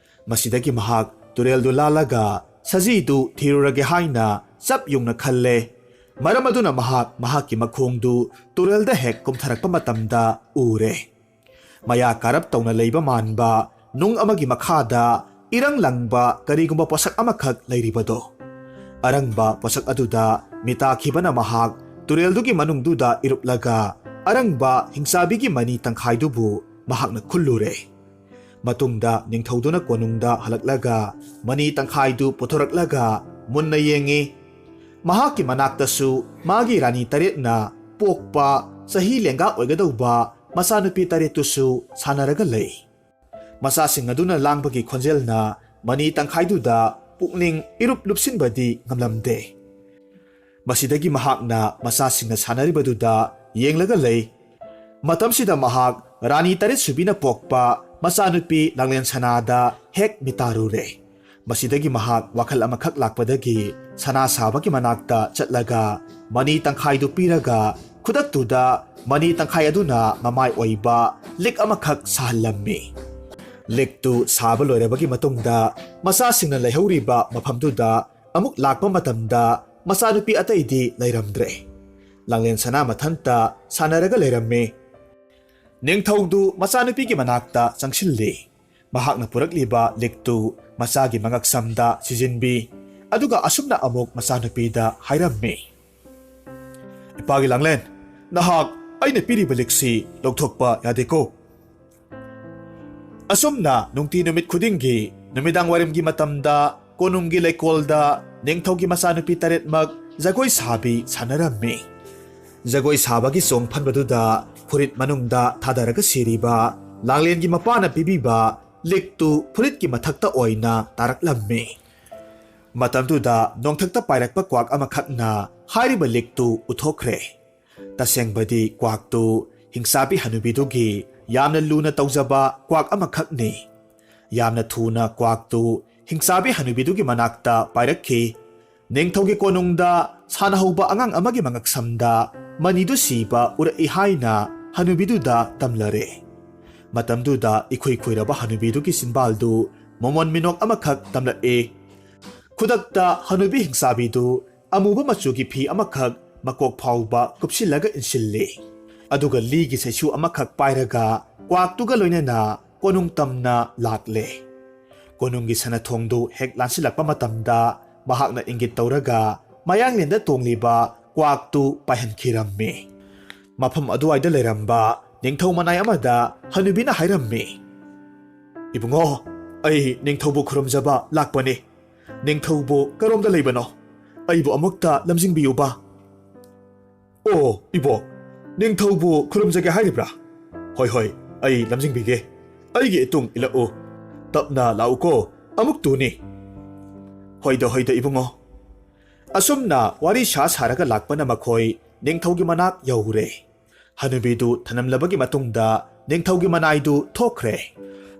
ꯃꯁꯤꯗꯒꯤ ꯃꯍꯥꯛ ꯇꯨꯔꯦꯜꯗꯨ ꯂꯥꯜꯂꯒ ꯁꯖꯤꯗꯨ ꯊꯤꯔꯨꯔꯒꯦ ꯍꯥꯏꯅ ꯆꯞ ꯌꯨꯡꯅ ꯈꯜꯂꯦ꯫ ꯃꯔꯝ ꯑꯗꯨꯅ ꯃꯍꯥꯛ ꯃꯍꯥꯛꯀꯤ ꯃꯈꯣꯡꯗꯨ ꯇꯨꯔꯦꯜꯗ ꯍꯦꯛ ꯀꯨꯝꯊꯔꯛꯄ ꯃꯇꯝꯗ ꯎꯔꯦ꯫ ꯃꯌꯥ ꯀꯥꯔꯞ ꯇꯧꯅ ꯂꯩꯕ ꯃꯥꯟꯕ ꯅꯨꯡ ꯑꯃꯒꯤ ꯃꯈꯥꯗ ꯏꯔꯪ ꯂꯪꯕ ꯀꯔꯤꯒꯨꯝꯕ ꯄꯣꯠꯁꯛ ꯑꯃꯈꯛ ꯂꯩꯔꯤꯕꯗꯣ꯫ ꯑꯔꯪꯕ ꯄꯣꯠꯁꯛ ꯑꯗꯨꯗ ꯃꯤꯇꯥꯈꯤꯕꯅ ꯃꯍꯥꯛ ꯇꯨꯔꯦꯜꯗꯨꯒꯤ ꯃꯅꯨꯡꯗꯨꯗ ꯏꯔꯨꯞꯂꯒ ꯑꯔꯪꯕ ꯍꯤꯡꯆꯥꯕꯤꯒꯤ ꯃꯅꯤ ꯇꯪꯈꯥꯏꯗꯨꯕꯨ ꯃꯍꯥꯛꯅ ꯈꯨꯜꯂꯨꯔꯦ꯫ ꯃꯇꯨꯡꯗ ꯅꯤꯡꯊꯧꯗꯨꯅ ꯀꯣꯅꯨꯡꯗ ꯍꯜꯂꯛꯂꯒ ꯃꯅꯤ ꯇꯪꯈꯥꯏꯗꯨ ꯄꯨꯊꯣꯔꯛꯂꯒ ꯃꯨꯟꯅ ꯌꯦꯡꯉꯤ꯫ ꯃꯍꯥꯛꯀꯤ ꯃꯅꯥꯛꯇꯁꯨ ꯃꯥꯒꯤ ꯔꯥꯅꯤ ꯇꯔꯦꯠꯅ ꯄꯣꯛꯄ ꯆꯍꯤ ꯂꯦꯡꯒꯥ ꯑꯣꯏꯒꯗꯧꯕ ꯃꯆꯥꯅꯨꯄꯤ ꯇꯔꯦꯠꯇꯨꯁꯨ ꯁꯥꯟꯅꯔꯒ ꯂꯩ꯫ ꯃꯆꯥꯁꯤꯡ ꯑꯗꯨꯅ ꯂꯥꯡꯕꯒꯤ ꯈꯣꯟꯖꯦꯜꯅ ꯃꯅꯤ ꯇꯪꯈꯥꯏꯗꯨꯗ ꯄꯨꯛꯅꯤꯡ ꯏꯔꯨꯞ ꯂꯨꯞꯁꯤꯟꯕꯗꯤ ꯉꯝꯂꯝꯗꯦ꯫ ꯃꯁꯤꯗꯒꯤ ꯃꯍꯥꯛꯅ ꯃꯆꯥꯁꯤꯡꯅ ꯁꯥꯟꯅꯔꯤꯕꯗꯨꯗ ꯌꯦꯡꯂꯒ ꯂꯩ꯫ ꯃꯇꯝꯁꯤꯗ ꯃꯍꯥꯛ ꯔꯥꯅꯤ ꯇꯔꯦꯠ ꯁꯨꯕꯤꯅ ꯄꯣꯛꯄ ꯃꯆꯥꯅꯨꯄꯤ ꯂꯥꯡꯂꯦꯟ ꯁꯅꯥꯗ ꯍꯦꯛ ꯃꯤꯇꯥꯔꯨꯔꯦ꯫ ꯃꯁꯤꯗꯒꯤ ꯃꯍꯥꯛ ꯋꯥꯈꯜ ꯑꯃꯈꯛ ꯂꯥꯛꯄꯗꯒꯤ ꯁꯅꯥ ꯁꯥꯕꯒꯤ ꯃꯅꯥꯛꯇ ꯆꯠꯂꯒ ꯃꯅꯤ ꯇꯪꯈꯥꯏꯗꯨ ꯄꯤꯔꯒ ꯈꯨꯗꯛꯇꯨꯗ ꯃꯅꯤ ꯇꯪꯈꯥꯏ ꯑꯗꯨꯅ ꯃꯃꯥꯏ ꯑꯣꯏꯕ ꯂꯤꯛ ꯑꯃꯈꯛ ꯁꯥꯍꯜꯂꯝꯃꯤ꯫ ꯂꯤꯛꯇꯨ ꯁꯥꯕ ꯂꯣꯏꯔꯕꯒꯤ ꯃꯇꯨꯡꯗ ꯃꯆꯥꯁꯤꯡꯅ ꯂꯩꯍꯧꯔꯤꯕ ꯃꯐꯝꯗꯨꯗ ꯑꯃꯨꯛ ꯂꯥꯛꯄ ꯃꯇꯝꯗ ꯃꯆꯥꯅꯨꯄꯤ ꯑꯇꯩꯗꯤ ꯂꯩꯔꯝꯗ꯭ꯔꯦ꯫ ꯂꯥꯡꯂꯦꯟ ꯁꯅꯥ ꯃꯊꯟꯇ ꯁꯥꯟꯅꯔꯒ ꯂꯩꯔꯝꯃꯤ꯫ ꯅꯤꯡꯊꯧꯗꯨ ꯃꯆꯥꯅꯨꯄꯤꯒꯤ ꯃꯅꯥꯛꯇ ꯆꯪꯁꯤꯜꯂꯤ꯫ ꯃꯍꯥꯛꯅ ꯄꯨꯔꯛꯂꯤꯕ ꯂꯤꯛꯇꯨ ꯃꯆꯥꯒꯤ ꯃꯉꯛꯁꯝꯗ ꯁꯤꯖꯤꯟꯕꯤ꯫ ꯑꯗꯨꯒ ꯑꯁꯨꯝꯅ ꯑꯃꯨꯛ ꯃꯆꯥꯅꯨꯄꯤꯗ ꯍꯥꯏꯔꯝꯃꯤ, "ꯏꯄꯥꯒꯤ ꯂꯥꯡꯂꯦꯟ, ꯅꯍꯥꯛ ꯑꯩꯅ ꯄꯤꯔꯤꯕ ꯂꯤꯛꯁꯤ ꯂꯧꯊꯣꯛꯄ ꯌꯥꯗꯦꯀꯣ?" ꯑꯁꯨꯝꯅ ꯅꯨꯡꯇꯤ ꯅꯨꯃꯤꯠ ꯈꯨꯗꯤꯡꯒꯤ ꯅꯨꯃꯤꯗꯥꯡ ꯋꯥꯏꯔꯝꯒꯤ ꯃꯇꯝꯗ ꯀꯣꯅꯨꯡꯒꯤ ꯂꯩꯀꯣꯜꯗ ꯅꯤꯡꯊꯧꯒꯤ ꯃꯆꯥꯅꯨꯄꯤ ꯇꯔꯦꯠꯃꯛ ꯖꯒꯣꯏ ꯁꯥꯕꯤ ꯁꯥꯟꯅꯔꯝꯃꯤ꯫ ꯖꯒꯣꯏ ꯁꯥꯕꯒꯤ ꯆꯣꯡ ꯐꯟꯕꯗꯨꯗ ꯐꯨꯔꯤꯠ ꯃꯅꯨꯡꯗ ꯊꯥꯗꯔꯒ ꯁꯤꯔꯤꯕ ꯂꯥꯡꯂꯦꯟꯒꯤ ꯃꯄꯥꯅ ꯄꯤꯕꯤꯕ ꯂꯤꯛꯇꯨ ꯐꯨꯔꯤꯠꯀꯤ ꯃꯊꯛꯇ ꯑꯣꯏꯅ ꯇꯥꯔꯛꯂꯝꯃꯤ꯫ ꯃꯇꯝꯗꯨꯗ ꯅꯣꯡꯊꯛꯇ ꯄꯥꯏꯔꯛꯄ ꯀ꯭ꯋꯥꯛ ꯑꯃꯈꯛꯅ ꯍꯥꯏꯔꯤꯕ ꯂꯤꯛꯇꯨ ꯎꯠꯊꯣꯛꯈ꯭ꯔꯦ꯫ ꯇꯁꯦꯡꯕꯗꯤ ꯀ꯭ꯋꯥꯛꯇꯨ ꯍꯤꯡꯆꯥꯕꯤ ꯍꯅꯨꯕꯤꯗꯨꯒꯤ ꯌꯥꯝꯅ ꯂꯨꯅ ꯇꯧꯖꯕ ꯀ꯭ꯋꯥꯛ ꯑꯃꯈꯛꯅꯤ꯫ ꯌꯥꯝꯅ ꯊꯨꯅ ꯀ꯭ꯋꯥꯛꯇꯨ ꯍꯤꯡꯆꯥꯕꯤ ꯍꯅꯨꯕꯤꯗꯨꯒꯤ ꯃꯅꯥꯛꯇ ꯄꯥꯏꯔꯛꯈꯤ꯫ ꯅꯤꯡꯊꯧꯒꯤ ꯀꯣꯅꯨꯡꯗ ꯁꯥꯟꯅꯍꯧꯕ ꯑꯉꯥꯡ ꯑꯃꯒꯤ ꯃꯉꯛꯁꯝꯗ ꯃꯅꯤꯗꯨ ꯁꯤꯕ ꯎꯔꯛꯏ ꯍꯥꯏꯅ ꯍꯅꯨꯕꯤꯗꯨꯗ ꯇꯝꯂꯔꯦ꯫ ꯃꯇꯝꯗꯨꯗ ꯏꯈꯨꯏ ꯈꯨꯏꯔꯕ ꯍꯅꯨꯕꯤꯗꯨꯒꯤ ꯆꯤꯟꯕꯥꯜꯗꯨ ꯃꯃꯣꯟ ꯃꯤꯅꯣꯛ ꯑꯃꯈꯛ ꯇꯝꯂꯛꯏ꯫ ꯈꯨꯗꯛꯇ ꯍꯅꯨꯕꯤ ꯍꯤꯡꯆꯥꯕꯤꯗꯨ ꯑꯃꯨꯕ ꯃꯆꯨꯒꯤ ꯐꯤ ꯑꯃꯈꯛ ꯃꯀꯣꯛ ꯐꯥꯎꯕ ꯀꯨꯞꯁꯤꯜꯂꯒ ꯏꯟꯁꯤꯜꯂꯤ꯫ ꯑꯗꯨꯒ ꯂꯤꯒꯤ ꯆꯩꯁꯨ ꯑꯃꯈꯛ ꯄꯥꯏꯔꯒ ꯀ꯭ꯋꯥꯛꯇꯨꯒ ꯂꯣꯏꯅꯅ ꯀꯣꯅꯨꯡ ꯇꯝꯅ ꯂꯥꯛꯂꯦ꯫ ꯀꯣꯅꯨꯡꯒꯤ ꯁꯅꯥꯊꯣꯡꯗꯨ ꯍꯦꯛ ꯂꯥꯟꯁꯤꯜꯂꯛꯄ ꯃꯇꯝꯗ ꯃꯍꯥꯛꯅ ꯏꯪꯒꯤꯠ ꯇꯧꯔꯒ ꯃꯌꯥꯡꯂꯦꯟꯗ ꯇꯣꯡꯂꯤꯕ ꯀ꯭ꯋꯥꯛꯇꯨ ꯄꯥꯏꯍꯟꯈꯤꯔꯝꯃꯤ꯫ ꯃꯐꯝ ꯑꯗꯨꯋꯥꯏꯗ ꯂꯩꯔꯝꯕ ꯅꯤꯡꯊꯧ ꯃꯅꯥꯏ ꯑꯃꯗ ꯍꯅꯨꯕꯤꯅ ꯍꯥꯏꯔꯝꯃꯤ, "ꯏꯕꯨꯡꯉꯣ, ꯑꯩ ꯅꯤꯡꯊꯧꯕꯨ ꯈꯨꯔꯨꯝꯖꯕ ꯂꯥꯛꯄꯅꯤ꯫ ꯅꯤꯡꯊꯧꯕꯨ ꯀꯔꯣꯝꯗ ꯂꯩꯕꯅꯣ? ꯑꯩꯕꯨ ꯑꯃꯨꯛꯇ ꯂꯝꯖꯤꯡꯕꯤꯌꯨꯕ꯫" "ꯑꯣ, ꯏꯕꯣꯛ, ꯅꯤꯡꯊꯧꯕꯨ ꯈꯨꯔꯨꯝꯖꯒꯦ ꯍꯥꯏꯔꯤꯕ꯭ꯔꯥ? ꯍꯣꯏ, ꯍꯣꯏ, ꯑꯩ ꯂꯝꯖꯤꯡꯕꯤꯒꯦ꯫ ꯑꯩꯒꯤ ꯏꯇꯨꯡ ꯏꯜꯂꯛꯎ꯫ ꯇꯞꯅ ꯂꯥꯛꯎꯀꯣ, ꯑꯃꯨꯛ ꯇꯨꯅꯤ꯫" "ꯍꯣꯏꯗ, ꯍꯣꯏꯗ, ꯏꯕꯨꯡꯉꯣ꯫" ꯑꯁꯨꯝꯅ ꯋꯥꯔꯤ ꯁꯥ ꯁꯥꯔꯒ ꯂꯥꯛꯄꯅ ꯃꯈꯣꯏ ꯅꯤꯡꯊꯧꯒꯤ ꯃꯅꯥꯛ ꯌꯧꯔꯦ꯫ ꯍꯅꯨꯕꯤꯗꯨ ꯊꯅꯝꯂꯕꯒꯤ ꯃꯇꯨꯡꯗ ꯅꯤꯡꯊꯧꯒꯤ ꯃꯅꯥꯏꯗꯨ ꯊꯣꯛꯈ꯭ꯔꯦ꯫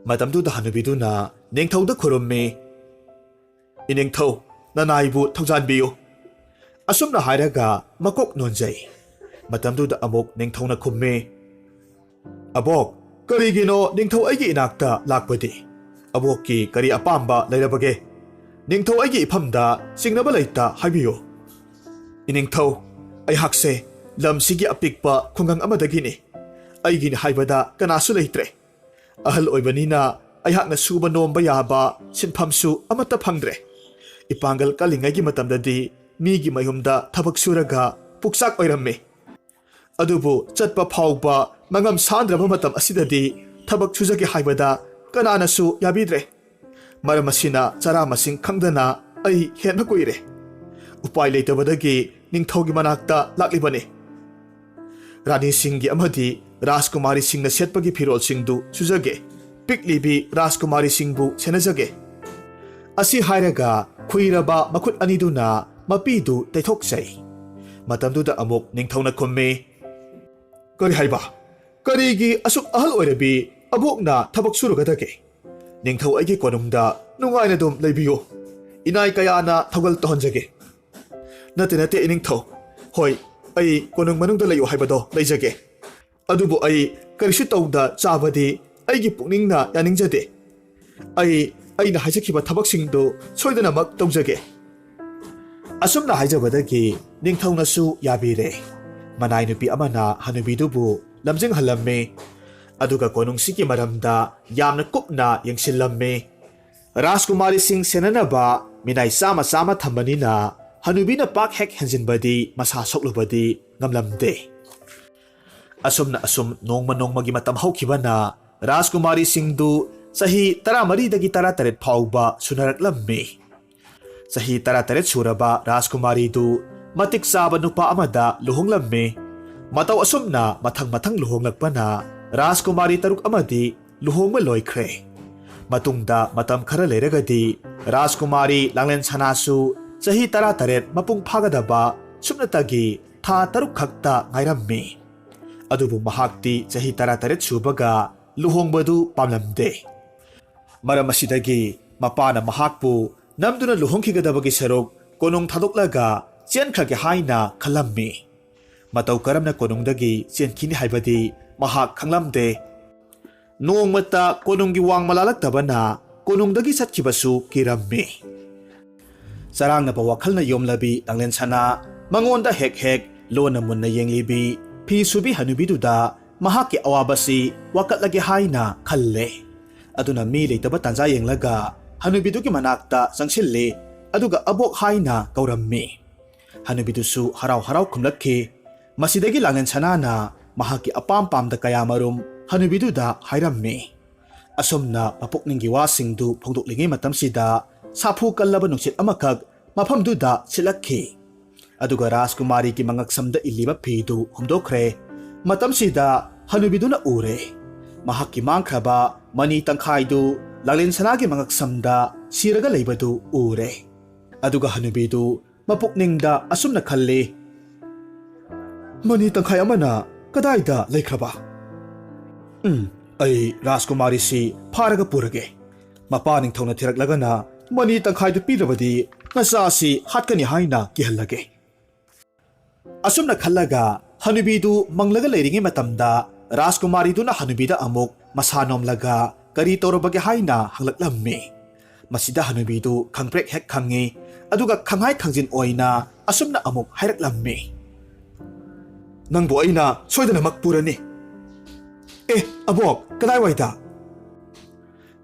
ꯃꯇꯝꯗꯨꯗ ꯍꯅꯨꯕꯤꯗꯨꯅ ꯅꯤꯡꯊꯧꯗ ꯈꯨꯔꯨꯝꯃꯤ, "ꯏꯅꯤꯡꯊꯧ, ꯅꯅꯥꯏꯕꯨ ꯊꯧꯖꯥꯟꯕꯤꯌꯨ꯫" ꯑꯁꯨꯝꯅ ꯍꯥꯏꯔꯒ ꯃꯀꯣꯛ ꯅꯣꯟꯖꯩ꯫ ꯃꯇꯝꯗꯨꯗ ꯑꯃꯨꯛ ꯅꯤꯡꯊꯧꯅ ꯈꯨꯝꯃꯤ, "ꯑꯕꯣꯛ, ꯀꯔꯤꯒꯤꯅꯣ ꯅꯤꯡꯊꯧ ꯑꯩꯒꯤ ꯏꯅꯥꯛꯇ ꯂꯥꯛꯄꯗꯤ? ꯑꯕꯣꯛꯀꯤ ꯀꯔꯤ ꯑꯄꯥꯝꯕ ꯂꯩꯔꯕꯒꯦ? ꯅꯤꯡꯊꯧ ꯑꯩꯒꯤ ꯏꯐꯝꯗ ꯆꯤꯡꯅꯕ ꯂꯩꯇ ꯍꯥꯏꯕꯤꯌꯨ꯫" "ꯏꯅꯤꯡꯊꯧ, ꯑꯩꯍꯥꯛꯁꯦ ꯂꯝꯁꯤꯒꯤ ꯑꯄꯤꯛꯄ ꯈꯨꯡꯒꯪ ꯑꯃꯗꯒꯤꯅꯤ꯫ ꯑꯩꯒꯤꯅꯤ ꯍꯥꯏꯕꯗ ꯀꯅꯥꯁꯨ ꯂꯩꯇ꯭ꯔꯦ꯫ ꯑꯍꯜ ꯑꯣꯏꯕꯅꯤꯅ ꯑꯩꯍꯥꯛꯅ ꯁꯨꯕ ꯅꯣꯝꯕ ꯌꯥꯕ ꯁꯤꯟꯐꯝꯁꯨ ꯑꯃꯠꯇ ꯐꯪꯗ꯭ꯔꯦ꯫ ꯏꯄꯥꯡꯒꯜ ꯀꯜꯂꯤꯉꯩꯒꯤ ꯃꯇꯝꯗꯗꯤ ꯃꯤꯒꯤ ꯃꯌꯨꯝꯗ ꯊꯕꯛ ꯁꯨꯔꯒ ꯄꯨꯛꯆꯥꯛ ꯑꯣꯏꯔꯝꯃꯤ꯫ ꯑꯗꯨꯕꯨ ꯆꯠꯄ ꯐꯥꯎꯕ ꯃꯉꯝ ꯁꯥꯟꯗ꯭ꯔꯕ ꯃꯇꯝ ꯑꯁꯤꯗꯗꯤ ꯊꯕꯛ ꯁꯨꯖꯒꯦ ꯍꯥꯏꯕꯗ ꯀꯅꯥꯅꯁꯨ ꯌꯥꯕꯤꯗ꯭ꯔꯦ꯫ ꯃꯔꯝ ꯑꯁꯤꯅ ꯆꯔꯥ ꯃꯁꯤꯡ ꯈꯪꯗꯅ ꯑꯩ ꯍꯦꯟꯕ ꯀꯨꯏꯔꯦ꯫ ꯎꯄꯥꯏ ꯂꯩꯇꯕꯗꯒꯤ ꯅꯤꯡꯊꯧꯒꯤ ꯃꯅꯥꯛꯇ ꯂꯥꯛꯂꯤꯕꯅꯤ꯫ ꯔꯥꯅꯤꯁꯤꯡꯒꯤ ꯑꯃꯗꯤ ꯔꯥꯖꯀꯨꯃꯥꯔꯤꯁꯤꯡꯅ ꯁꯦꯠꯄꯒꯤ ꯐꯤꯔꯣꯜꯁꯤꯡꯗꯨ ꯁꯨꯖꯒꯦ꯫ ꯄꯤꯛꯂꯤꯕꯤ ꯔꯥꯖꯀꯨꯃꯥꯔꯤꯁꯤꯡꯕꯨ ꯁꯦꯟꯅꯖꯒꯦ꯫" ꯑꯁꯤ ꯍꯥꯏꯔꯒ ꯈꯨꯏꯔꯕ ꯃꯈꯨꯠ ꯑꯅꯤꯗꯨꯅ ꯃꯄꯤꯗꯨ ꯇꯩꯊꯣꯛꯆꯩ꯫ ꯃꯇꯝꯗꯨꯗ ꯑꯃꯨꯛ ꯅꯤꯡꯊꯧꯅ ꯈꯨꯝꯃꯤ, "ꯀꯔꯤ ꯍꯥꯏꯕ? ꯀꯔꯤꯒꯤ ꯑꯁꯨꯛ ꯑꯍꯜ ꯑꯣꯏꯔꯕꯤ ꯑꯕꯣꯛꯅ ꯊꯕꯛ ꯁꯨꯔꯒꯗꯒꯦ? ꯅꯤꯡꯊꯧ ꯑꯩꯒꯤ ꯀꯣꯅꯨꯡꯗ ꯅꯨꯡꯉꯥꯏꯅ ꯑꯗꯨꯝ ꯂꯩꯕꯤꯌꯨ꯫ ꯏꯅꯥꯏ ꯀꯌꯥꯅ ꯊꯧꯒꯜ ꯇꯧꯍꯟꯖꯒꯦ꯫" "ꯅꯠꯇꯦ, ꯅꯠꯇꯦ, ꯏꯅꯤꯡꯊꯧ꯫ ꯍꯣꯏ, ꯑꯩ ꯀꯣꯅꯨꯡ ꯃꯅꯨꯡꯗ ꯂꯩꯌꯨ ꯍꯥꯏꯕꯗꯣ ꯂꯩꯖꯒꯦ꯫ ꯑꯗꯨꯕꯨ ꯑꯩ ꯀꯔꯤꯁꯨ ꯇꯧꯗ ꯆꯥꯕꯗꯤ ꯑꯩꯒꯤ ꯄꯨꯛꯅꯤꯡꯅ ꯌꯥꯅꯤꯡꯖꯗꯦ꯫ ꯑꯩ ꯑꯩꯅ ꯍꯥꯏꯖꯈꯤꯕ ꯊꯕꯛꯁꯤꯡꯗꯨ ꯁꯣꯏꯗꯅꯃꯛ ꯇꯧꯖꯒꯦ꯫" ꯑꯁꯨꯝꯅ ꯍꯥꯏꯖꯕꯗꯒꯤ ꯅꯤꯡꯊꯧꯅꯁꯨ ꯌꯥꯕꯤꯔꯦ꯫ ꯃꯅꯥꯏ ꯅꯨꯄꯤ ꯑꯃꯅ ꯍꯅꯨꯕꯤꯗꯨꯕꯨ ꯂꯝꯖꯤꯡꯍꯜꯂꯝꯃꯤ꯫ ꯑꯗꯨꯒ ꯀꯣꯅꯨꯡꯁꯤꯒꯤ ꯃꯔꯝꯗ ꯌꯥꯝꯅ ꯀꯨꯞꯅ ꯌꯦꯡꯁꯤꯜꯂꯝꯃꯤ꯫ ꯔꯥꯖꯀꯨꯃꯥꯔꯤꯁꯤꯡ ꯁꯦꯟꯅꯅꯕ ꯃꯤꯅꯥꯏ ꯆꯥꯝꯃ ꯆꯥꯝꯃ ꯊꯝꯕꯅꯤꯅ ꯍꯅꯨꯕꯤꯅ ꯄꯥꯛ ꯍꯦꯛ ꯍꯦꯟꯖꯤꯟꯕꯗꯤ, ꯃꯁꯥ ꯁꯣꯛꯂꯨꯕꯗꯤ ꯉꯝꯂꯝꯗꯦ꯫ ꯑꯁꯨꯝꯅ ꯑꯁꯨꯝ ꯅꯣꯡꯃ ꯅꯣꯡꯃꯒꯤ ꯃꯇꯝ ꯍꯧꯈꯤꯕꯅ ꯔꯥꯖꯀꯨꯃꯥꯔꯤꯁꯤꯡꯗꯨ ꯆꯍꯤ ꯇꯔꯥꯃꯔꯤꯗꯒꯤ ꯇꯔꯥꯇꯔꯦꯠ ꯐꯥꯎꯕ ꯁꯨꯅꯔꯛꯂꯝꯃꯤ꯫ ꯆꯍꯤ ꯇꯔꯥꯇꯔꯦꯠ ꯁꯨꯔꯕ ꯔꯥꯖꯀꯨꯃꯥꯔꯤꯗꯨ ꯃꯇꯤꯛ ꯆꯥꯕ ꯅꯨꯄꯥ ꯑꯃꯗ ꯂꯨꯍꯣꯡꯂꯝꯃꯤ꯫ ꯃꯇꯧ ꯑꯁꯨꯝꯅ ꯃꯊꯪ ꯃꯊꯪ ꯂꯨꯍꯣꯡꯂꯛꯄꯅ ꯔꯥꯖꯀꯨꯃꯥꯔꯤ ꯇꯔꯨꯛ ꯑꯃꯗꯤ ꯂꯨꯍꯣꯡꯕ ꯂꯣꯏꯈ꯭ꯔꯦ꯫ ꯃꯇꯨꯡꯗ ꯃꯇꯝ ꯈꯔ ꯂꯩꯔꯒꯗꯤ ꯔꯥꯖꯀꯨꯃꯥꯔꯤ ꯂꯥꯡꯂꯦꯟ ꯁꯅꯥꯁꯨ ꯆꯍꯤ ꯇꯔꯥꯇꯔꯦꯠ ꯃꯄꯨꯡ ꯐꯥꯒꯗꯕ ꯁꯨꯞꯅꯇꯒꯤ ꯊꯥ ꯇꯔꯨꯛ ꯈꯛꯇ ꯉꯥꯏꯔꯝꯃꯤ꯫ ꯑꯗꯨꯕꯨ ꯃꯍꯥꯛꯇꯤ ꯆꯍꯤ ꯇꯔꯥꯇꯔꯦꯠ ꯁꯨꯕꯒ ꯂꯨꯍꯣꯡꯕꯗꯨ ꯄꯥꯝꯂꯝꯗꯦ꯫ ꯃꯔꯝ ꯑꯁꯤꯗꯒꯤ ꯃꯄꯥꯅ ꯃꯍꯥꯛꯄꯨ ꯅꯝꯗꯨꯅ ꯂꯨꯍꯣꯡꯈꯤꯒꯗꯕꯒꯤ ꯁꯔꯨꯛ ꯀꯣꯅꯨꯡ ꯊꯥꯗꯣꯛꯂꯒ ꯆꯦꯟꯈ꯭ꯔꯒꯦ ꯍꯥꯏꯅ ꯈꯜꯂꯝꯃꯤ꯫ ꯃꯇꯧ ꯀꯔꯝꯅ ꯀꯣꯅꯨꯡꯗꯒꯤ ꯆꯦꯟꯈꯤꯅꯤ ꯍꯥꯏꯕꯗꯤ ꯃꯍꯥꯛ ꯈꯪꯂꯝꯗꯦ꯫ ꯅꯣꯡꯃꯇ ꯀꯣꯅꯨꯡꯒꯤ ꯋꯥꯡꯃ ꯂꯥꯜꯂꯛꯇꯕꯅ ꯀꯣꯅꯨꯡꯗꯒꯤ ꯆꯠꯈꯤꯕꯁꯨ ꯀꯤꯔꯝꯃꯤ꯫ ꯆꯔꯥꯡꯅꯕ ꯋꯥꯈꯜꯅ ꯌꯣꯝꯂꯕꯤ ꯂꯥꯡꯂꯦꯟ ꯁꯅꯥ ꯃꯉꯣꯟꯗ ꯍꯦꯛ ꯍꯦꯛ ꯂꯣꯟꯅ ꯃꯨꯟꯅ ꯌꯦꯡꯂꯤꯕꯤ ꯐꯤ ꯁꯨꯕꯤ ꯍꯅꯨꯕꯤꯗꯨꯗ ꯃꯍꯥꯛꯀꯤ ꯑꯋꯥꯕꯁꯤ ꯋꯥꯀꯠꯂꯒꯦ ꯍꯥꯏꯅ ꯈꯜꯂꯦ꯫ ꯑꯗꯨꯅ ꯃꯤ ꯂꯩꯇꯕ ꯇꯥꯟꯖꯥ ꯌꯦꯡꯂꯒ ꯍꯅꯨꯕꯤꯗꯨꯒꯤ ꯃꯅꯥꯛꯇ ꯆꯪꯁꯤꯜꯂꯤ, ꯑꯗꯨꯒ "ꯑꯕꯣꯛ" ꯍꯥꯏꯅ ꯀꯧꯔꯝꯃꯤ꯫ ꯍꯅꯨꯕꯤꯗꯨꯁꯨ ꯍꯔꯥꯎ ꯍꯔꯥꯎ ꯈꯨꯝꯂꯛꯈꯤ꯫ ꯃꯁꯤꯗꯒꯤ ꯂꯥꯡꯂꯦꯟ ꯁꯅꯥꯅ ꯃꯍꯥꯛꯀꯤ ꯑꯄꯥꯝ ꯄꯥꯝꯗ ꯀꯌꯥꯃꯔꯨꯝ ꯍꯅꯨꯕꯤꯗꯨꯗ ꯍꯥꯏꯔꯝꯃꯤ꯫ ꯑꯁꯨꯝꯅ ꯃꯄꯨꯛꯅꯤꯡꯒꯤ ꯋꯥꯁꯤꯡꯗꯨ ꯐꯣꯡꯗꯣꯛꯂꯤꯉꯩ ꯃꯇꯝꯁꯤꯗ ꯁꯥꯐꯨ ꯀꯜꯂꯕ ꯅꯨꯡꯁꯤꯠ ꯑꯃꯈꯛ ꯃꯐꯝꯗꯨꯗ ꯁꯤꯠꯂꯛꯈꯤ꯫ ꯑꯗꯨꯒ ꯔꯥꯖꯀꯨꯃꯥꯔꯤꯒꯤ ꯃꯉꯛꯁꯝꯗ ꯏꯜꯂꯤꯕ ꯐꯤꯗꯨ ꯍꯨꯝꯗꯣꯛꯈ꯭ꯔꯦ꯫ ꯃꯇꯝꯁꯤꯗ ꯍꯅꯨꯕꯤꯗꯨꯅ ꯎꯔꯦ꯫ ꯃꯍꯥꯛꯀꯤ ꯃꯥꯡꯈ꯭ꯔꯕ ꯃꯅꯤ ꯇꯪꯈꯥꯏꯗꯨ ꯂꯥꯡꯂꯦꯟ ꯁꯅꯥꯒꯤ ꯃꯉꯛꯁꯝꯗ ꯁꯤꯔꯒ ꯂꯩꯕꯗꯨ ꯎꯔꯦ꯫ ꯑꯗꯨꯒ ꯍꯅꯨꯕꯤꯗꯨ ꯃꯄꯨꯛꯅꯤꯡꯗ ꯑꯁꯨꯝꯅ ꯈꯜꯂꯤ, "ꯃꯅꯤ ꯇꯪꯈꯥꯏ ꯑꯃꯅ ꯀꯗꯥꯏꯗ ꯂꯩꯈ꯭ꯔꯕ? ꯎꯝ, ꯑꯩ ꯔꯥꯖꯀꯨꯃꯥꯔꯤꯁꯤ ꯐꯥꯔꯒ ꯄꯨꯔꯒꯦ꯫ ꯃꯄꯥ ꯅꯤꯡꯊꯧꯅ ꯊꯤꯔꯛꯂꯒꯅ ꯃꯅꯤ ꯇꯪꯈꯥꯏꯗꯨ ꯄꯤꯗ꯭ꯔꯕꯗꯤ ꯅꯆꯥꯁꯤ ꯍꯥꯠꯀꯅꯤ ꯍꯥꯏꯅ ꯀꯤꯍꯜꯂꯒꯦ"꯫ ꯑꯁꯨꯝꯅ ꯈꯜꯂꯒ ꯍꯅꯨꯕꯤꯗꯨ ꯃꯪꯂꯒ ꯂꯩꯔꯤꯉꯩ ꯃꯇꯝꯗ ꯔꯥꯖꯀꯨꯃꯥꯔꯤꯗꯨꯅ ꯍꯅꯨꯕꯤꯗ ꯑꯃꯨꯛ ꯃꯁꯥ ꯅꯣꯝꯂꯒ ꯀꯔꯤ ꯇꯧꯔꯕꯒꯦ ꯍꯥꯏꯅ ꯍꯪꯂꯛꯂꯝꯃꯤ꯫ ꯃꯁꯤꯗ ꯍꯅꯨꯕꯤꯗꯨ ꯈꯪꯄ꯭ꯔꯦꯛ ꯍꯦꯛ ꯈꯪꯉꯤ, ꯑꯗꯨꯒ ꯈꯪꯍꯥꯏ ꯈꯪꯖꯤꯟ ꯑꯣꯏꯅ ꯑꯁꯨꯝꯅ ꯑꯃꯨꯛ ꯍꯥꯏꯔꯛꯂꯝꯃꯤ, "ꯅꯪꯕꯨ ꯑꯩꯅ ꯁꯣꯏꯗꯅꯃꯛ ꯄꯨꯔꯅꯤ꯫ ꯑꯦ, ꯑꯕꯣꯛ, ꯀꯗꯥꯏꯋꯥꯏꯗ?"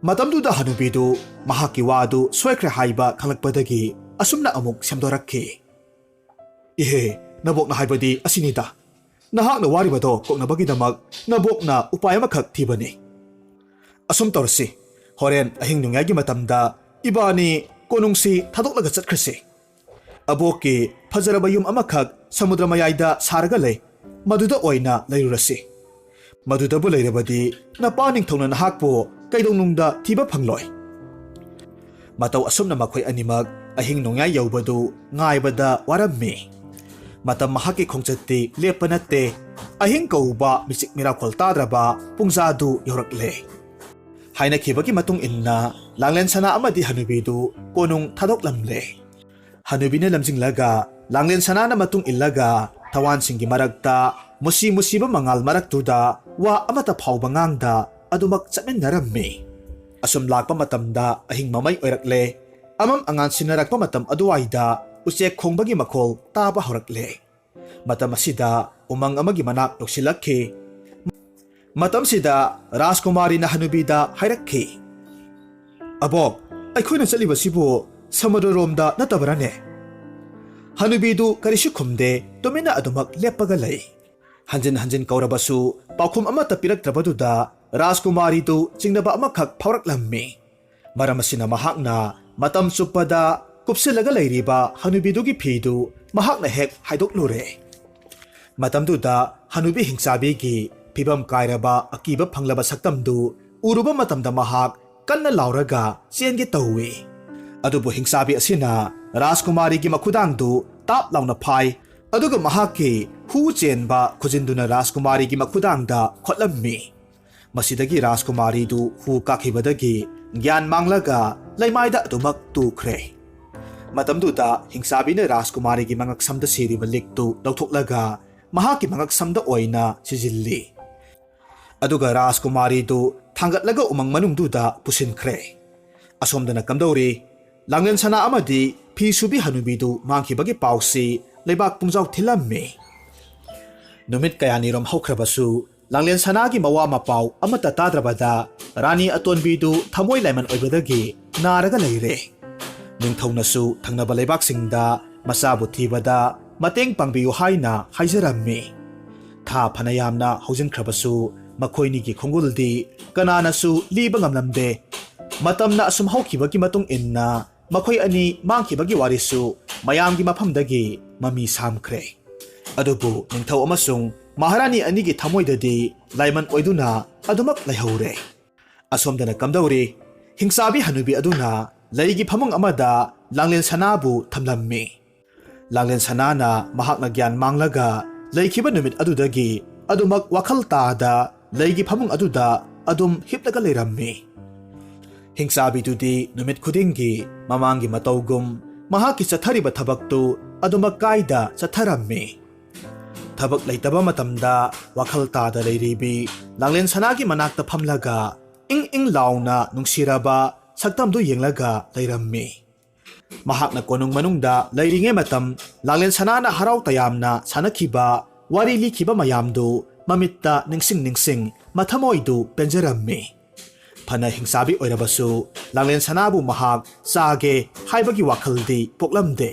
ꯃꯇꯝꯗꯨꯗ ꯍꯅꯨꯕꯤꯗꯨ ꯃꯍꯥꯛꯀꯤ ꯋꯥꯗꯨ ꯁꯣꯏꯈ꯭ꯔꯦ ꯍꯥꯏꯕ ꯈꯪꯂꯛꯄꯗꯒꯤ ꯑꯁꯨꯝꯅ ꯑꯃꯨꯛ ꯁꯦꯝꯗꯣꯔꯛꯈꯤ, "ꯏꯍꯦ, ꯅꯕꯣꯛꯅ ꯍꯥꯏꯕꯗꯤ ꯑꯁꯤꯅꯤꯗ꯫ ꯅꯍꯥꯛꯅ ꯋꯥꯔꯤꯕꯗꯣ ꯀꯣꯛꯅꯕꯒꯤꯗꯃꯛ ꯅꯕꯣꯛꯅ ꯎꯄꯥꯏ ꯑꯃꯈꯛ ꯊꯤꯕꯅꯤ꯫ ꯑꯁꯨꯝ ꯇꯧꯔꯁꯤ, ꯍꯣꯔꯦꯟ ꯑꯍꯤꯡ ꯅꯣꯡꯌꯥꯏꯒꯤ ꯃꯇꯝꯗ ꯏꯕꯥꯅꯤ ꯀꯣꯅꯨꯡꯁꯤ ꯊꯥꯗꯣꯛꯂꯒ ꯆꯠꯈ꯭ꯔꯁꯤ꯫ ꯑꯕꯣꯛꯀꯤ ꯐꯖꯔꯕ ꯌꯨꯝ ꯑꯃꯈꯛ ꯁꯃꯨꯗ꯭ꯔ ꯃꯌꯥꯏꯗ ꯁꯥꯔꯒ ꯂꯩ, ꯃꯗꯨꯗ ꯑꯣꯏꯅ ꯂꯩꯔꯨꯔꯁꯤ꯫ ꯃꯗꯨꯗꯕꯨ ꯂꯩꯔꯕꯗꯤ ꯅꯄꯥ ꯅꯤꯡꯊꯧꯅ ꯅꯍꯥꯛꯄꯨ ꯀꯩꯗꯧꯅꯨꯡꯗ ꯊꯤꯕ ꯐꯪꯂꯣꯏ"꯫ ꯃꯇꯧ ꯑꯁꯨꯝꯅ ꯃꯈꯣꯏ ꯑꯅꯤꯃꯛ ꯑꯍꯤꯡ ꯅꯣꯡꯌꯥꯏ ꯌꯧꯕꯗꯨ ꯉꯥꯏꯕꯗ ꯋꯥꯔꯝꯃꯤ꯫ ꯃꯇꯝ ꯃꯍꯥꯛꯀꯤ ꯈꯣꯡꯆꯠꯇꯤ ꯂꯦꯞꯄ ꯅꯠꯇꯦ꯫ ꯑꯍꯤꯡ ꯀꯧꯕ ꯃꯤꯆꯤꯛ ꯃꯤꯔꯥꯈꯣꯜ ꯇꯥꯗ꯭ꯔꯕ ꯄꯨꯡꯖꯥꯗꯨ ꯌꯧꯔꯛꯂꯦ꯫ ꯍꯥꯏꯅꯈꯤꯕꯒꯤ ꯃꯇꯨꯡ ꯏꯟꯅ ꯂꯥꯡꯂꯦꯟ ꯁꯅꯥ ꯑꯃꯗꯤ ꯍꯅꯨꯕꯤꯗꯨ ꯀꯣꯅꯨꯡ ꯊꯥꯗꯣꯛꯂꯝꯂꯦ꯫ ꯍꯅꯨꯕꯤꯅ ꯂꯝꯖꯤꯡꯂꯒ ꯂꯥꯡꯂꯦꯟ ꯁꯅꯥꯅ ꯃꯇꯨꯡ ꯏꯜꯂꯒ ꯊꯋꯥꯟꯁꯤꯡꯒꯤ ꯃꯔꯛꯇ ꯃꯨꯁꯤ ꯃꯨꯁꯤꯕ ꯃꯉꯥꯜ ꯃꯔꯛꯇꯨꯗ ꯋꯥ ꯑꯃꯠꯇ ꯐꯥꯎꯕ ꯉꯥꯡꯗ ꯑꯗꯨꯃꯛ ꯆꯠꯃꯤꯟꯅꯔꯝꯃꯤ꯫ ꯑꯁꯨꯝ ꯂꯥꯛꯄ ꯃꯇꯝꯗ ꯑꯍꯤꯡ ꯃꯃꯩ ꯑꯣꯏꯔꯛꯂꯦ꯫ ꯑꯃꯝ ꯑꯉꯥꯟ ꯁꯤꯟꯅꯔꯛꯄ ꯃꯇꯝ ꯑꯗꯨꯋꯥꯏꯗ ꯎꯆꯦꯛ ꯈꯣꯡꯕꯒꯤ ꯃꯈꯣꯜ ꯇꯥꯕ ꯍꯧꯔꯛꯂꯦ꯫ ꯃꯇꯝ ꯑꯁꯤꯗ ꯎꯃꯪ ꯑꯃꯒꯤ ꯃꯅꯥꯛ ꯌꯧꯁꯤꯜꯂꯛꯈꯤ꯫ ꯃꯇꯝꯁꯤꯗ ꯔꯥꯖꯀꯨꯃꯥꯔꯤꯅ ꯍꯅꯨꯕꯤꯗ ꯍꯥꯏꯔꯛꯈꯤ, "ꯑꯕꯣꯛ, ꯑꯩꯈꯣꯏꯅ ꯆꯠꯂꯤꯕꯁꯤꯕꯨ ꯁꯃꯨꯗ꯭ꯔꯔꯣꯝꯗ ꯅꯠꯇꯕ꯭ꯔꯥꯅꯦ?" ꯍꯅꯨꯕꯤꯗꯨ ꯀꯔꯤꯁꯨ ꯈꯨꯝꯗꯦ, ꯇꯨꯃꯤꯟꯅ ꯑꯗꯨꯃꯛ ꯂꯦꯞꯄꯒ ꯂꯩ꯫ ꯍꯟꯖꯤꯟ ꯍꯟꯖꯤꯟ ꯀꯧꯔꯕꯁꯨ ꯄꯥꯎꯈꯨꯝ ꯑꯃꯠꯇ ꯄꯤꯔꯛꯇ꯭ꯔꯕꯗꯨꯗ ꯔꯥꯖꯀꯨꯃꯥꯔꯤꯗꯨ ꯆꯤꯡꯅꯕ ꯑꯃꯈꯛ ꯐꯥꯎꯔꯛꯂꯝꯃꯤ꯫ ꯃꯔꯝ ꯑꯁꯤꯅ ꯃꯍꯥꯛꯅ ꯃꯇꯝ ꯆꯨꯞꯄꯗ ꯀꯨꯞꯁꯤꯜꯂꯒ ꯂꯩꯔꯤꯕ ꯍꯅꯨꯕꯤꯗꯨꯒꯤ ꯐꯤꯗꯨ ꯃꯍꯥꯛꯅ ꯍꯦꯛ ꯍꯥꯏꯗꯣꯛꯂꯨꯔꯦ꯫ ꯃꯇꯝꯗꯨꯗ ꯍꯅꯨꯕꯤ ꯍꯤꯡꯆꯥꯕꯤꯒꯤ ꯐꯤꯕꯝ ꯀꯥꯏꯔꯕ ꯑꯀꯤꯕ ꯐꯪꯂꯕ ꯁꯛꯇꯝꯗꯨ ꯎꯔꯨꯕ ꯃꯇꯝꯗ ꯃꯍꯥꯛ ꯀꯟꯅ ꯂꯥꯎꯔꯒ ꯆꯦꯟꯒꯦ ꯇꯧꯏ꯫ ꯑꯗꯨꯕꯨ ꯍꯤꯡꯆꯥꯕꯤ ꯑꯁꯤꯅ ꯔꯥꯖꯀꯨꯃꯥꯔꯤꯒꯤ ꯃꯈꯨꯗꯥꯡꯗꯨ ꯇꯥꯞ ꯂꯥꯎꯅ ꯐꯥꯏ꯫ ꯑꯗꯨꯒ ꯃꯍꯥꯛꯀꯤ ꯍꯨ ꯆꯦꯟꯕ ꯈꯨꯖꯤꯟꯗꯨꯅ ꯔꯥꯖꯀꯨꯃꯥꯔꯤꯒꯤ ꯃꯈꯨꯗꯥꯡꯗ ꯈꯣꯠꯂꯝꯃꯤ꯫ ꯃꯁꯤꯗꯒꯤ ꯔꯥꯖꯀꯨꯃꯥꯔꯤꯗꯨ ꯍꯨ ꯀꯥꯈꯤꯕꯗꯒꯤ ꯒ꯭ꯌꯥꯟ ꯃꯥꯡꯂꯒ ꯂꯩꯃꯥꯏꯗ ꯑꯗꯨꯃꯛ ꯇꯨꯈ꯭ꯔꯦ꯫ ꯃꯇꯝꯗꯨꯗ ꯍꯤꯡꯆꯥꯕꯤꯅ ꯔꯥꯖꯀꯨꯃꯥꯔꯤꯒꯤ ꯃꯉꯛꯁꯝꯗ ꯁꯤꯔꯤꯕ ꯂꯤꯛꯇꯨ ꯂꯧꯊꯣꯛꯂꯒ ꯃꯍꯥꯛꯀꯤ ꯃꯉꯛꯁꯝꯗ ꯑꯣꯏꯅ ꯁꯤꯖꯤꯜꯂꯤ꯫ ꯑꯗꯨꯒ ꯔꯥꯖꯀꯨꯃꯥꯔꯤꯗꯨ ꯊꯥꯡꯒꯠꯂꯒ ꯎꯃꯪ ꯃꯅꯨꯡꯗꯨꯗ ꯄꯨꯁꯤꯟꯈ꯭ꯔꯦ꯫ ꯑꯁꯣꯝꯗꯅ ꯀꯝꯗꯧꯔꯤ? ꯂꯥꯡꯂꯦꯟ ꯁꯅꯥ ꯑꯃꯗꯤ ꯐꯤ ꯁꯨꯕꯤ ꯍꯅꯨꯕꯤꯗꯨ ꯃꯥꯡꯈꯤꯕꯒꯤ ꯄꯥꯎꯁꯤ ꯂꯩꯕꯥꯛ ꯄꯨꯡꯖꯥꯎ ꯊꯤꯜꯂꯝꯃꯤ꯫ ꯅꯨꯃꯤꯠ ꯀꯌꯥꯅꯤꯔꯣꯝ ꯍꯧꯈ꯭ꯔꯕꯁꯨ ꯂꯥꯡꯂꯦꯟ ꯁꯅꯥꯒꯤ ꯃꯋꯥ ꯃꯄꯥꯎ ꯑꯃꯠꯇ ꯇꯥꯗ꯭ꯔꯕꯗ ꯔꯥꯅꯤ ꯑꯇꯣꯟꯕꯤꯗꯨ ꯊꯃꯣꯏ ꯂꯥꯏꯃꯟ ꯑꯣꯏꯕꯗꯒꯤ ꯅꯥꯔꯒ ꯂꯩꯔꯦ꯫ ꯅꯤꯡꯊꯧꯅꯁꯨ ꯊꯪꯅꯕ ꯂꯩꯕꯥꯛꯁꯤꯡꯗ ꯃꯆꯥꯕꯨ ꯊꯤꯕꯗ ꯃꯇꯦꯡ ꯄꯥꯡꯕꯤꯌꯨ ꯍꯥꯏꯅ ꯍꯥꯏꯖꯔꯝꯃꯤ꯫ ꯊꯥ ꯐꯅ ꯌꯥꯝꯅ ꯍꯧꯖꯤꯟꯈ꯭ꯔꯕꯁꯨ ꯃꯈꯣꯏꯅꯤꯒꯤ ꯈꯣꯡꯒꯨꯜꯗꯤ ꯀꯅꯥꯅꯁꯨ ꯂꯤꯕ ꯉꯝꯂꯝꯗꯦ꯫ ꯃꯇꯝꯅ ꯑꯁꯨꯝ ꯍꯧꯈꯤꯕꯒꯤ ꯃꯇꯨꯡ ꯏꯟꯅ ꯃꯈꯣꯏ ꯑꯅꯤ ꯃꯥꯡꯈꯤꯕꯒꯤ ꯋꯥꯔꯤꯁꯨ ꯃꯌꯥꯝꯒꯤ ꯃꯐꯝꯗꯒꯤ ꯃꯃꯤ ꯁꯥꯝꯈ꯭ꯔꯦ꯫ ꯑꯗꯨꯕꯨ ꯅꯤꯡꯊꯧ ꯑꯃꯁꯨꯡ ꯃꯍꯥꯔꯥꯅꯤ ꯑꯅꯤꯒꯤ ꯊꯃꯣꯏꯗꯗꯤ ꯂꯥꯏꯃꯟ ꯑꯣꯏꯗꯨꯅ ꯑꯗꯨꯃꯛ ꯂꯩꯍꯧꯔꯦ꯫ ꯑꯁꯣꯝꯗꯅ ꯀꯝꯗꯧꯔꯤ? ꯍꯤꯡꯆꯥꯕꯤ ꯍꯅꯨꯕꯤ ꯑꯗꯨꯅ ꯂꯩꯒꯤ ꯐꯃꯨꯡ ꯑꯃꯗ ꯂꯥꯡꯂꯦꯟ ꯁꯅꯥꯕꯨ ꯊꯝꯂꯝꯃꯤ꯫ ꯂꯥꯡꯂꯦꯟ ꯁꯅꯥꯅ ꯃꯍꯥꯛꯅ ꯒ꯭ꯌꯥꯟ ꯃꯥꯡꯂꯒ ꯂꯩꯈꯤꯕ ꯅꯨꯃꯤꯠ ꯑꯗꯨꯗꯒꯤ ꯑꯗꯨꯃꯛ ꯋꯥꯈꯜ ꯇꯥꯗ ꯂꯩꯒꯤ ꯐꯃꯨꯡ ꯑꯗꯨꯗ ꯑꯗꯨꯝ ꯍꯤꯞꯂꯒ ꯂꯩꯔꯝꯃꯤ꯫ ꯍꯤꯡꯆꯥꯕꯤꯗꯨꯗꯤ ꯅꯨꯃꯤꯠ ꯈꯨꯗꯤꯡꯒꯤ ꯃꯃꯥꯡꯒꯤ ꯃꯇꯧꯒꯨꯝ ꯃꯍꯥꯛꯀꯤ ꯆꯠꯊꯔꯤꯕ ꯊꯕꯛꯇꯨ ꯑꯗꯨꯃꯛ ꯀꯥꯏꯗ ꯆꯠꯊꯔꯝꯃꯤ꯫ ꯊꯕꯛ ꯂꯩꯇꯕ ꯃꯇꯝꯗ ꯋꯥꯈꯜ ꯇꯥꯗ ꯂꯩꯔꯤꯕꯤ ꯂꯥꯡꯂꯦꯟ ꯁꯅꯥꯒꯤ ꯃꯅꯥꯛꯇ ꯐꯝꯂꯒ ꯏꯪ ꯏꯪ ꯂꯥꯎꯅ ꯅꯨꯡꯁꯤꯔꯕ ꯁꯛꯇꯝꯗꯨ ꯌꯦꯡꯂꯒ ꯂꯩꯔꯝꯃꯤ꯫ ꯃꯍꯥꯛꯅ ꯀꯣꯅꯨꯡ ꯃꯅꯨꯡꯗ ꯂꯩꯔꯤꯉꯩ ꯃꯇꯝ ꯂꯥꯡꯂꯦꯟ ꯁꯅꯥꯅ ꯍꯔꯥꯎ ꯇꯌꯥꯝꯅ ꯁꯥꯟꯅꯈꯤꯕ, ꯋꯥꯔꯤ ꯂꯤꯈꯤꯕ ꯃꯌꯥꯝꯗꯨ ꯃꯃꯤꯠꯇ ꯅꯤꯡꯁꯤꯡ ꯅꯤꯡꯁꯤꯡ ꯃꯊꯃꯣꯏꯗꯨ ꯄꯦꯟꯖꯔꯝꯃꯤ꯫ ꯐꯅ ꯍꯤꯡꯆꯥꯕꯤ ꯑꯣꯏꯔꯕꯁꯨ ꯂꯥꯡꯂꯦꯟ ꯁꯅꯥꯕꯨ ꯃꯍꯥꯛ ꯆꯥꯒꯦ ꯍꯥꯏꯕꯒꯤ ꯋꯥꯈꯜꯗꯤ ꯄꯣꯛꯂꯝꯗꯦ꯫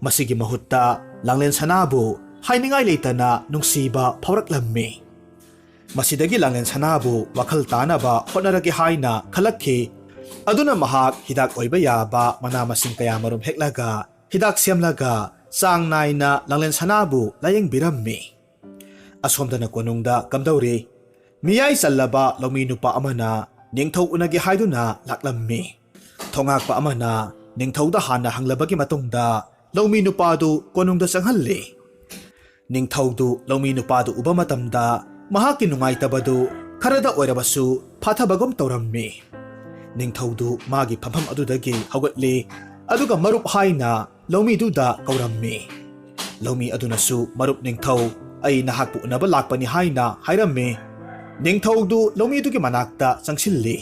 ꯃꯁꯤꯒꯤ ꯃꯍꯨꯠꯇ ꯂꯥꯡꯂꯦꯟ ꯁꯅꯥꯕꯨ ꯍꯥꯏꯅꯤꯡꯉꯥꯏ ꯂꯩꯇꯅ ꯅꯨꯡꯁꯤꯕ ꯐꯥꯎꯔꯛꯂꯝꯃꯤ꯫ ꯃꯁꯤꯗꯒꯤ ꯂꯥꯡꯂꯦꯟ ꯁꯅꯥꯕꯨ ꯋꯥꯈꯜ ꯇꯥꯅꯕ ꯍꯣꯠꯅꯔꯒꯦ ꯍꯥꯏꯅ ꯈꯜꯂꯛꯈꯤ꯫ ꯑꯗꯨꯅ ꯃꯍꯥꯛ ꯍꯤꯗꯥꯛ ꯑꯣꯏꯕ ꯌꯥꯕ ꯃꯅꯥ ꯃꯁꯤꯡ ꯀꯌꯥꯃꯔꯨꯝ ꯍꯦꯛꯂꯒ ꯍꯤꯗꯥꯛ ꯁꯦꯝꯂꯒ ꯆꯥꯡ ꯅꯥꯏꯅ ꯂꯥꯡꯂꯦꯟ ꯁꯅꯥꯕꯨ ꯂꯥꯌꯦꯡꯕꯤꯔꯝꯃꯤ꯫ ꯑꯁꯣꯝꯗꯅ ꯀꯣꯅꯨꯡꯗ ꯀꯝꯗꯧꯔꯤ? ꯃꯤꯌꯥꯏ ꯆꯜꯂꯕ ꯂꯧꯃꯤ ꯅꯨꯄꯥ ꯑꯃꯅ ꯅꯤꯡꯊꯧ ꯎꯅꯒꯦ ꯍꯥꯏꯗꯨꯅ ꯂꯥꯛꯂꯝꯃꯤ꯫ ꯊꯣꯉꯥꯛꯄ ꯑꯃꯅ ꯅꯤꯡꯊꯧꯗ ꯍꯥꯟꯅ ꯍꯪꯂꯕꯒꯤ ꯃꯇꯨꯡꯗ ꯂꯧꯃꯤ ꯅꯨꯄꯥꯗꯨ ꯀꯣꯅꯨꯡꯗ ꯆꯪꯍꯜꯂꯤ꯫ ꯅꯤꯡꯊꯧꯗꯨ ꯂꯧꯃꯤ ꯅꯨꯄꯥꯗꯨ ꯎꯕ ꯃꯇꯝꯗ ꯃꯍꯥꯛꯀꯤ ꯅꯨꯡꯉꯥꯏꯇꯕꯗꯨ ꯈꯔꯗ ꯑꯣꯏꯔꯕꯁꯨ ꯐꯥꯊꯕꯒꯨꯝ ꯇꯧꯔꯝꯃꯤ꯫ ꯅꯤꯡꯊꯧꯗꯨ ꯃꯥꯒꯤ ꯐꯝꯐꯝ ꯑꯗꯨꯗꯒꯤ ꯍꯧꯒꯠꯂꯤ, ꯑꯗꯨꯒ ꯃꯔꯨꯞ ꯍꯥꯏꯅ ꯂꯧꯃꯤꯗꯨꯗ ꯀꯧꯔꯝꯃꯤ꯫ ꯂꯧꯃꯤ ꯑꯗꯨꯅꯁꯨ, "ꯃꯔꯨꯞ ꯅꯤꯡꯊꯧ, ꯑꯩ ꯅꯍꯥꯛꯄꯨ ꯎꯅꯕ ꯂꯥꯛꯄꯅꯤ" ꯍꯥꯏꯅ ꯍꯥꯏꯔꯝꯃꯤ꯫ ꯅꯤꯡꯊꯧꯗꯨ ꯂꯧꯃꯤꯗꯨꯒꯤ ꯃꯅꯥꯛꯇ ꯆꯪꯁꯤꯜꯂꯤ,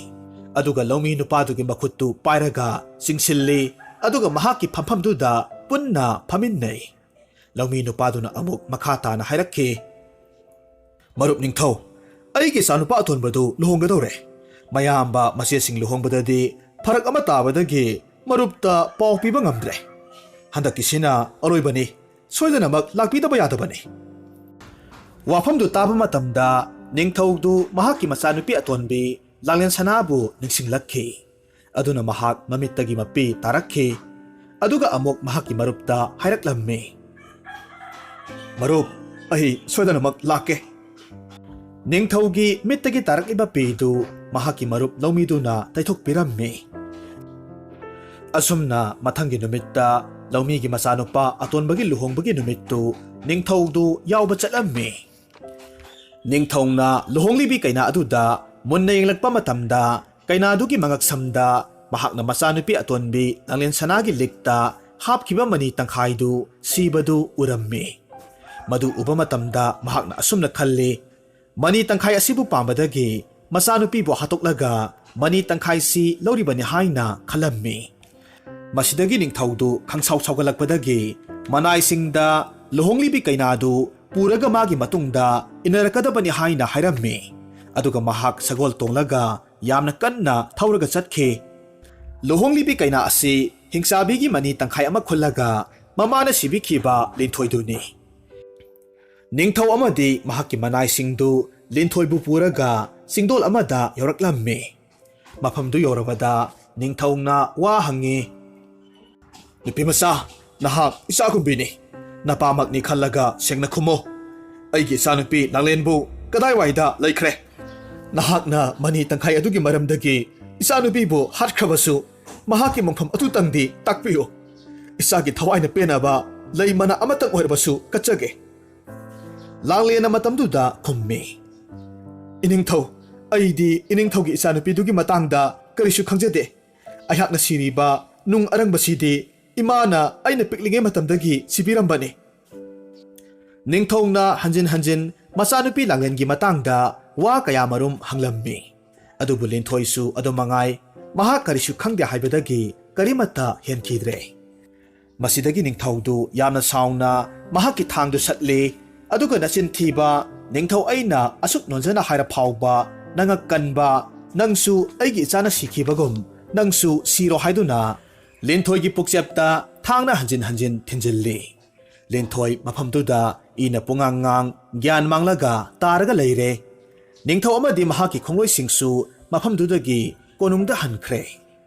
ꯑꯗꯨꯒ ꯂꯧꯃꯤ ꯅꯨꯄꯥꯗꯨꯒꯤ ꯃꯈꯨꯠꯇꯨ ꯄꯥꯏꯔꯒ ꯆꯤꯡꯁꯤꯜꯂꯤ, ꯑꯗꯨꯒ ꯃꯍꯥꯛꯀꯤ ꯐꯝꯐꯝꯗꯨꯗ ꯄꯨꯟꯅ ꯐꯝꯃꯤꯟꯅꯩ꯫ ꯂꯧꯃꯤ ꯅꯨꯄꯥꯗꯨꯅ ꯑꯃꯨꯛ ꯃꯈꯥ ꯇꯥꯅ ꯍꯥꯏꯔꯛꯈꯤ, "ꯃꯔꯨꯞ ꯅꯤꯡꯊꯧ, ꯑꯩꯒꯤ ꯏꯆꯥꯅꯨꯄꯥ ꯑꯇꯣꯟꯕꯗꯨ ꯂꯨꯍꯣꯡꯒꯗꯧꯔꯦ꯫ ꯃꯌꯥꯝꯕ ꯃꯆꯦꯁꯤꯡ ꯂꯨꯍꯣꯡꯕꯗꯗꯤ ꯐꯔꯛ ꯑꯃ ꯇꯥꯕꯗꯒꯤ ꯃꯔꯨꯞꯇ ꯄꯥꯎ ꯄꯤꯕ ꯉꯝꯗ꯭ꯔꯦ꯫ ꯍꯟꯗꯛꯀꯤꯁꯤꯅ ꯑꯔꯣꯏꯕꯅꯤ, ꯁꯣꯏꯗꯅꯃꯛ ꯂꯥꯛꯄꯤꯗꯕ ꯌꯥꯗꯕꯅꯤ"꯫ ꯋꯥꯐꯝꯗꯨ ꯇꯥꯕ ꯃꯇꯝꯗ ꯅꯤꯡꯊꯧꯗꯨ ꯃꯍꯥꯛꯀꯤ ꯃꯆꯥꯅꯨꯄꯤ ꯑꯇꯣꯟꯕꯤ ꯂꯥꯡꯂꯦꯟ ꯁꯅꯥꯕꯨ ꯅꯤꯡꯁꯤꯡꯂꯛꯈꯤ꯫ ꯑꯗꯨꯅ ꯃꯍꯥꯛ ꯃꯃꯤꯠꯇꯒꯤ ꯃꯄꯤ ꯇꯥꯔꯛꯈꯤ꯫ ꯑꯗꯨꯒ ꯑꯃꯨꯛ ꯃꯍꯥꯛꯀꯤ ꯃꯔꯨꯞꯇ ꯍꯥꯏꯔꯛꯂꯝꯃꯤ, "ꯃꯔꯨꯞ, ꯑꯩ ꯁꯣꯏꯗꯅꯃꯛ ꯂꯥꯛꯀꯦ"꯫ ꯅꯤꯡꯊꯧꯒꯤ ꯃꯤꯠꯇꯒꯤ ꯇꯥꯔꯛꯂꯤꯕ ꯄꯤꯗꯨ ꯃꯍꯥꯛꯀꯤ ꯃꯔꯨꯞ ꯂꯧꯃꯤꯗꯨꯅ ꯇꯩꯊꯣꯛꯄꯤꯔꯝꯃꯤ꯫ ꯑꯁꯨꯝꯅ ꯃꯊꯪꯒꯤ ꯅꯨꯃꯤꯠꯇ ꯂꯧꯃꯤꯒꯤ ꯃꯆꯥꯅꯨꯄꯥ ꯑꯇꯣꯟꯕꯒꯤ ꯂꯨꯍꯣꯡꯕꯒꯤ ꯅꯨꯃꯤꯠꯇꯨ ꯅꯤꯡꯊꯧꯗꯨ ꯌꯥꯎꯕ ꯆꯠꯂꯝꯃꯤ꯫ ꯅꯤꯡꯊꯧꯅ ꯂꯨꯍꯣꯡꯂꯤꯕꯤ ꯀꯩꯅꯥ ꯑꯗꯨꯗ ꯃꯨꯟꯅ ꯌꯦꯡꯂꯛꯄ ꯃꯇꯝꯗ, ꯀꯩꯅꯥꯗꯨꯒꯤ ꯃꯉꯛꯁꯝꯗ ꯃꯍꯥꯛꯅ ꯃꯆꯥꯅꯨꯄꯤ ꯑꯇꯣꯟꯕꯤ ꯂꯥꯡꯂꯦꯟ ꯁꯅꯥꯒꯤ ꯂꯤꯛꯇ ꯍꯥꯞꯈꯤꯕ ꯃꯅꯤ ꯇꯪꯈꯥꯏꯗꯨ ꯁꯤꯕꯗꯨ ꯎꯔꯝꯃꯤ꯫ ꯃꯗꯨ ꯎꯕ ꯃꯇꯝꯗ ꯃꯍꯥꯛꯅ ꯑꯁꯨꯝꯅ ꯈꯜꯂꯤ, "ꯃꯅꯤ ꯇꯪꯈꯥꯏ ꯑꯁꯤꯕꯨ ꯄꯥꯝꯕꯗꯒꯤ ꯃꯆꯥꯅꯨꯄꯤꯕꯨ ꯍꯥꯠꯇꯣꯛꯂꯒ ꯃꯅꯤ ꯇꯪꯈꯥꯏꯁꯤ ꯂꯧꯔꯤꯕꯅꯤ" ꯍꯥꯏꯅ ꯈꯜꯂꯝꯃꯤ꯫ ꯃꯁꯤꯗꯒꯤ ꯅꯤꯡꯊꯧꯗꯨ ꯈꯪꯁꯥꯎ ꯁꯥꯎꯒꯠꯂꯛꯄꯗꯒꯤ ꯃꯅꯥꯏꯁꯤꯡꯗ ꯂꯨꯍꯣꯡꯂꯤꯕꯤ ꯀꯩꯅꯥꯗꯨ ꯄꯨꯔꯒ ꯃꯥꯒꯤ ꯃꯇꯨꯡꯗ ꯏꯟꯅꯔꯛꯀꯗꯕꯅꯤ ꯍꯥꯏꯅ ꯍꯥꯏꯔꯝꯃꯤ꯫ ꯑꯗꯨꯒ ꯃꯍꯥꯛ ꯁꯒꯣꯜ ꯇꯣꯡꯂꯒ ꯌꯥꯝꯅ ꯀꯟꯅ ꯊꯧꯔꯒ ꯆꯠꯈꯤ꯫ ꯂꯨꯍꯣꯡꯂꯤꯕꯤ ꯀꯩꯅꯥ ꯑꯁꯤ ꯍꯤꯡꯆꯥꯕꯤꯒꯤ ꯃꯅꯤ ꯇꯪꯈꯥꯏ ꯑꯃ ꯈꯨꯜꯂꯒ ꯃꯃꯥꯅ ꯁꯤꯕꯤꯈꯤꯕ ꯂꯤꯟꯊꯣꯏꯗꯨꯅꯤ꯫ ꯅꯤꯡꯊꯧ ꯑꯃꯗꯤ ꯃꯍꯥꯛꯀꯤ ꯃꯅꯥꯏꯁꯤꯡꯗꯨ ꯂꯤꯟꯊꯣꯏꯕꯨ ꯄꯨꯔꯒ ꯆꯤꯡꯗꯣꯜ ꯑꯃꯗ ꯌꯧꯔꯛꯂꯝꯃꯤ꯫ ꯃꯐꯝꯗꯨ ꯌꯧꯔꯕꯗ ꯅꯤꯡꯊꯧꯅ ꯋꯥ ꯍꯪꯉꯤ, "ꯅꯨꯄꯤꯃꯆꯥ, ꯅꯍꯥꯛ ꯏꯆꯥꯒꯨꯝꯕꯤꯅꯤ꯫ ꯅꯄꯥꯃꯛꯅꯤ ꯈꯜꯂꯒ ꯁꯦꯡꯅ ꯈꯨꯝꯃꯨ꯫ ꯑꯩꯒꯤ ꯏꯆꯥꯅꯨꯄꯤ ꯂꯥꯡꯂꯦꯟꯕꯨ ꯀꯗꯥꯏꯋꯥꯏꯗ ꯂꯩꯈ꯭ꯔꯦ? ꯅꯍꯥꯛꯅ ꯃꯅꯤ ꯇꯪꯈꯥꯏ ꯑꯗꯨꯒꯤ ꯃꯔꯝꯗꯒꯤ ꯏꯆꯥꯅꯨꯄꯤꯕꯨ ꯍꯥꯠꯈ꯭ꯔꯕꯁꯨ, ꯃꯍꯥꯛꯀꯤ ꯃꯪꯐꯝ ꯑꯗꯨꯇꯪꯗꯤ ꯇꯥꯛꯄꯤꯌꯨ꯫ ꯏꯆꯥꯒꯤ ꯊꯋꯥꯏꯅ ꯄꯦꯟꯅꯕ ꯂꯩ ꯃꯅꯥ ꯑꯃꯇꯪ ꯑꯣꯏꯔꯕꯁꯨ ꯀꯠꯆꯒꯦ꯫ ꯂꯥꯡꯂꯦꯟꯅ ꯃꯇꯝꯗꯨꯗ ꯈꯨꯝꯃꯤ, "ꯏꯅꯤꯡꯊꯧ, ꯑꯩꯗꯤ ꯏꯅꯤꯡꯊꯧꯒꯤ ꯏꯆꯥꯅꯨꯄꯤꯗꯨꯒꯤ ꯃꯇꯥꯡꯗ ꯀꯔꯤꯁꯨ ꯈꯪꯖꯗꯦ꯫ ꯑꯩꯍꯥꯛꯅ ꯁꯤꯔꯤꯕ ꯅꯨꯡ ꯑꯔꯪꯕꯁꯤꯗꯤ ꯏꯃꯥꯅ ꯑꯩꯅ ꯄꯤꯛꯂꯤꯉꯩ ꯃꯇꯝꯗꯒꯤ ꯁꯤꯕꯤꯔꯝꯕꯅꯤ꯫" ꯅꯤꯡꯊꯧꯅ ꯍꯟꯖꯤꯟ ꯍꯟꯖꯤꯟ ꯃꯆꯥꯅꯨꯄꯤ ꯂꯥꯡꯂꯦꯟꯒꯤ ꯃꯇꯥꯡꯗ ꯋꯥ ꯀꯌꯥꯃꯔꯨꯝ ꯍꯪꯂꯝꯃꯤ꯫ ꯑꯗꯨꯕꯨ ꯂꯤꯟꯊꯣꯏꯁꯨ ꯑꯗꯨ ꯃꯉꯥꯏ, ꯃꯍꯥꯛ ꯀꯔꯤꯁꯨ ꯈꯪꯗꯦ ꯍꯥꯏꯕꯗꯒꯤ ꯀꯔꯤꯃꯠꯇ ꯍꯦꯟꯈꯤꯗ꯭ꯔꯦ꯫ ꯃꯁꯤꯗꯒꯤ ꯅꯤꯡꯊꯧꯗꯨ ꯌꯥꯝꯅ ꯁꯥꯎꯅ ꯃꯍꯥꯛꯀꯤ ꯊꯥꯡꯗꯨ ꯁꯠꯂꯤ꯫ ꯑꯗꯨꯒ, "ꯅꯆꯤꯟ ꯊꯤꯕ ꯅꯤꯡꯊꯧ, ꯑꯩꯅ ꯑꯁꯨꯛ ꯅꯣꯟꯖꯅ ꯍꯥꯏꯔ ꯐꯥꯎꯕ ꯅꯉꯛ ꯀꯟꯕ ꯅꯪꯁꯨ ꯑꯩꯒꯤ ꯏꯆꯥꯅ ꯁꯤꯈꯤꯕꯒꯨꯝ ꯅꯪꯁꯨ ꯁꯤꯔꯣ ꯍꯥꯏꯗꯨꯅ ꯂꯤꯟꯊꯣꯏꯒꯤ ꯄꯨꯛꯆꯦꯞꯇ ꯊꯥꯡꯅ ꯍꯟꯖꯤꯟ ꯍꯟꯖꯤꯟ ꯊꯤꯟꯖꯤꯜꯂꯤ꯫" ꯂꯤꯟꯊꯣꯏ ꯃꯐꯝꯗꯨꯗ ꯏꯅ ꯄꯨꯡꯉꯥꯡ ꯉꯥꯡ ꯒ꯭ꯌꯥꯟ ꯃꯥꯡꯂꯒ ꯇꯥꯔꯒ ꯂꯩꯔꯦ꯫ ꯅꯤꯡꯊꯧ ꯑꯃꯗꯤ ꯃꯍꯥꯛꯀꯤ ꯈꯣꯡꯂꯣꯏꯁꯤꯡꯁꯨ ꯃꯐꯝꯗꯨꯗꯒꯤ ꯀꯣꯅꯨꯡꯗ ꯍꯟꯈ꯭ꯔꯦ꯫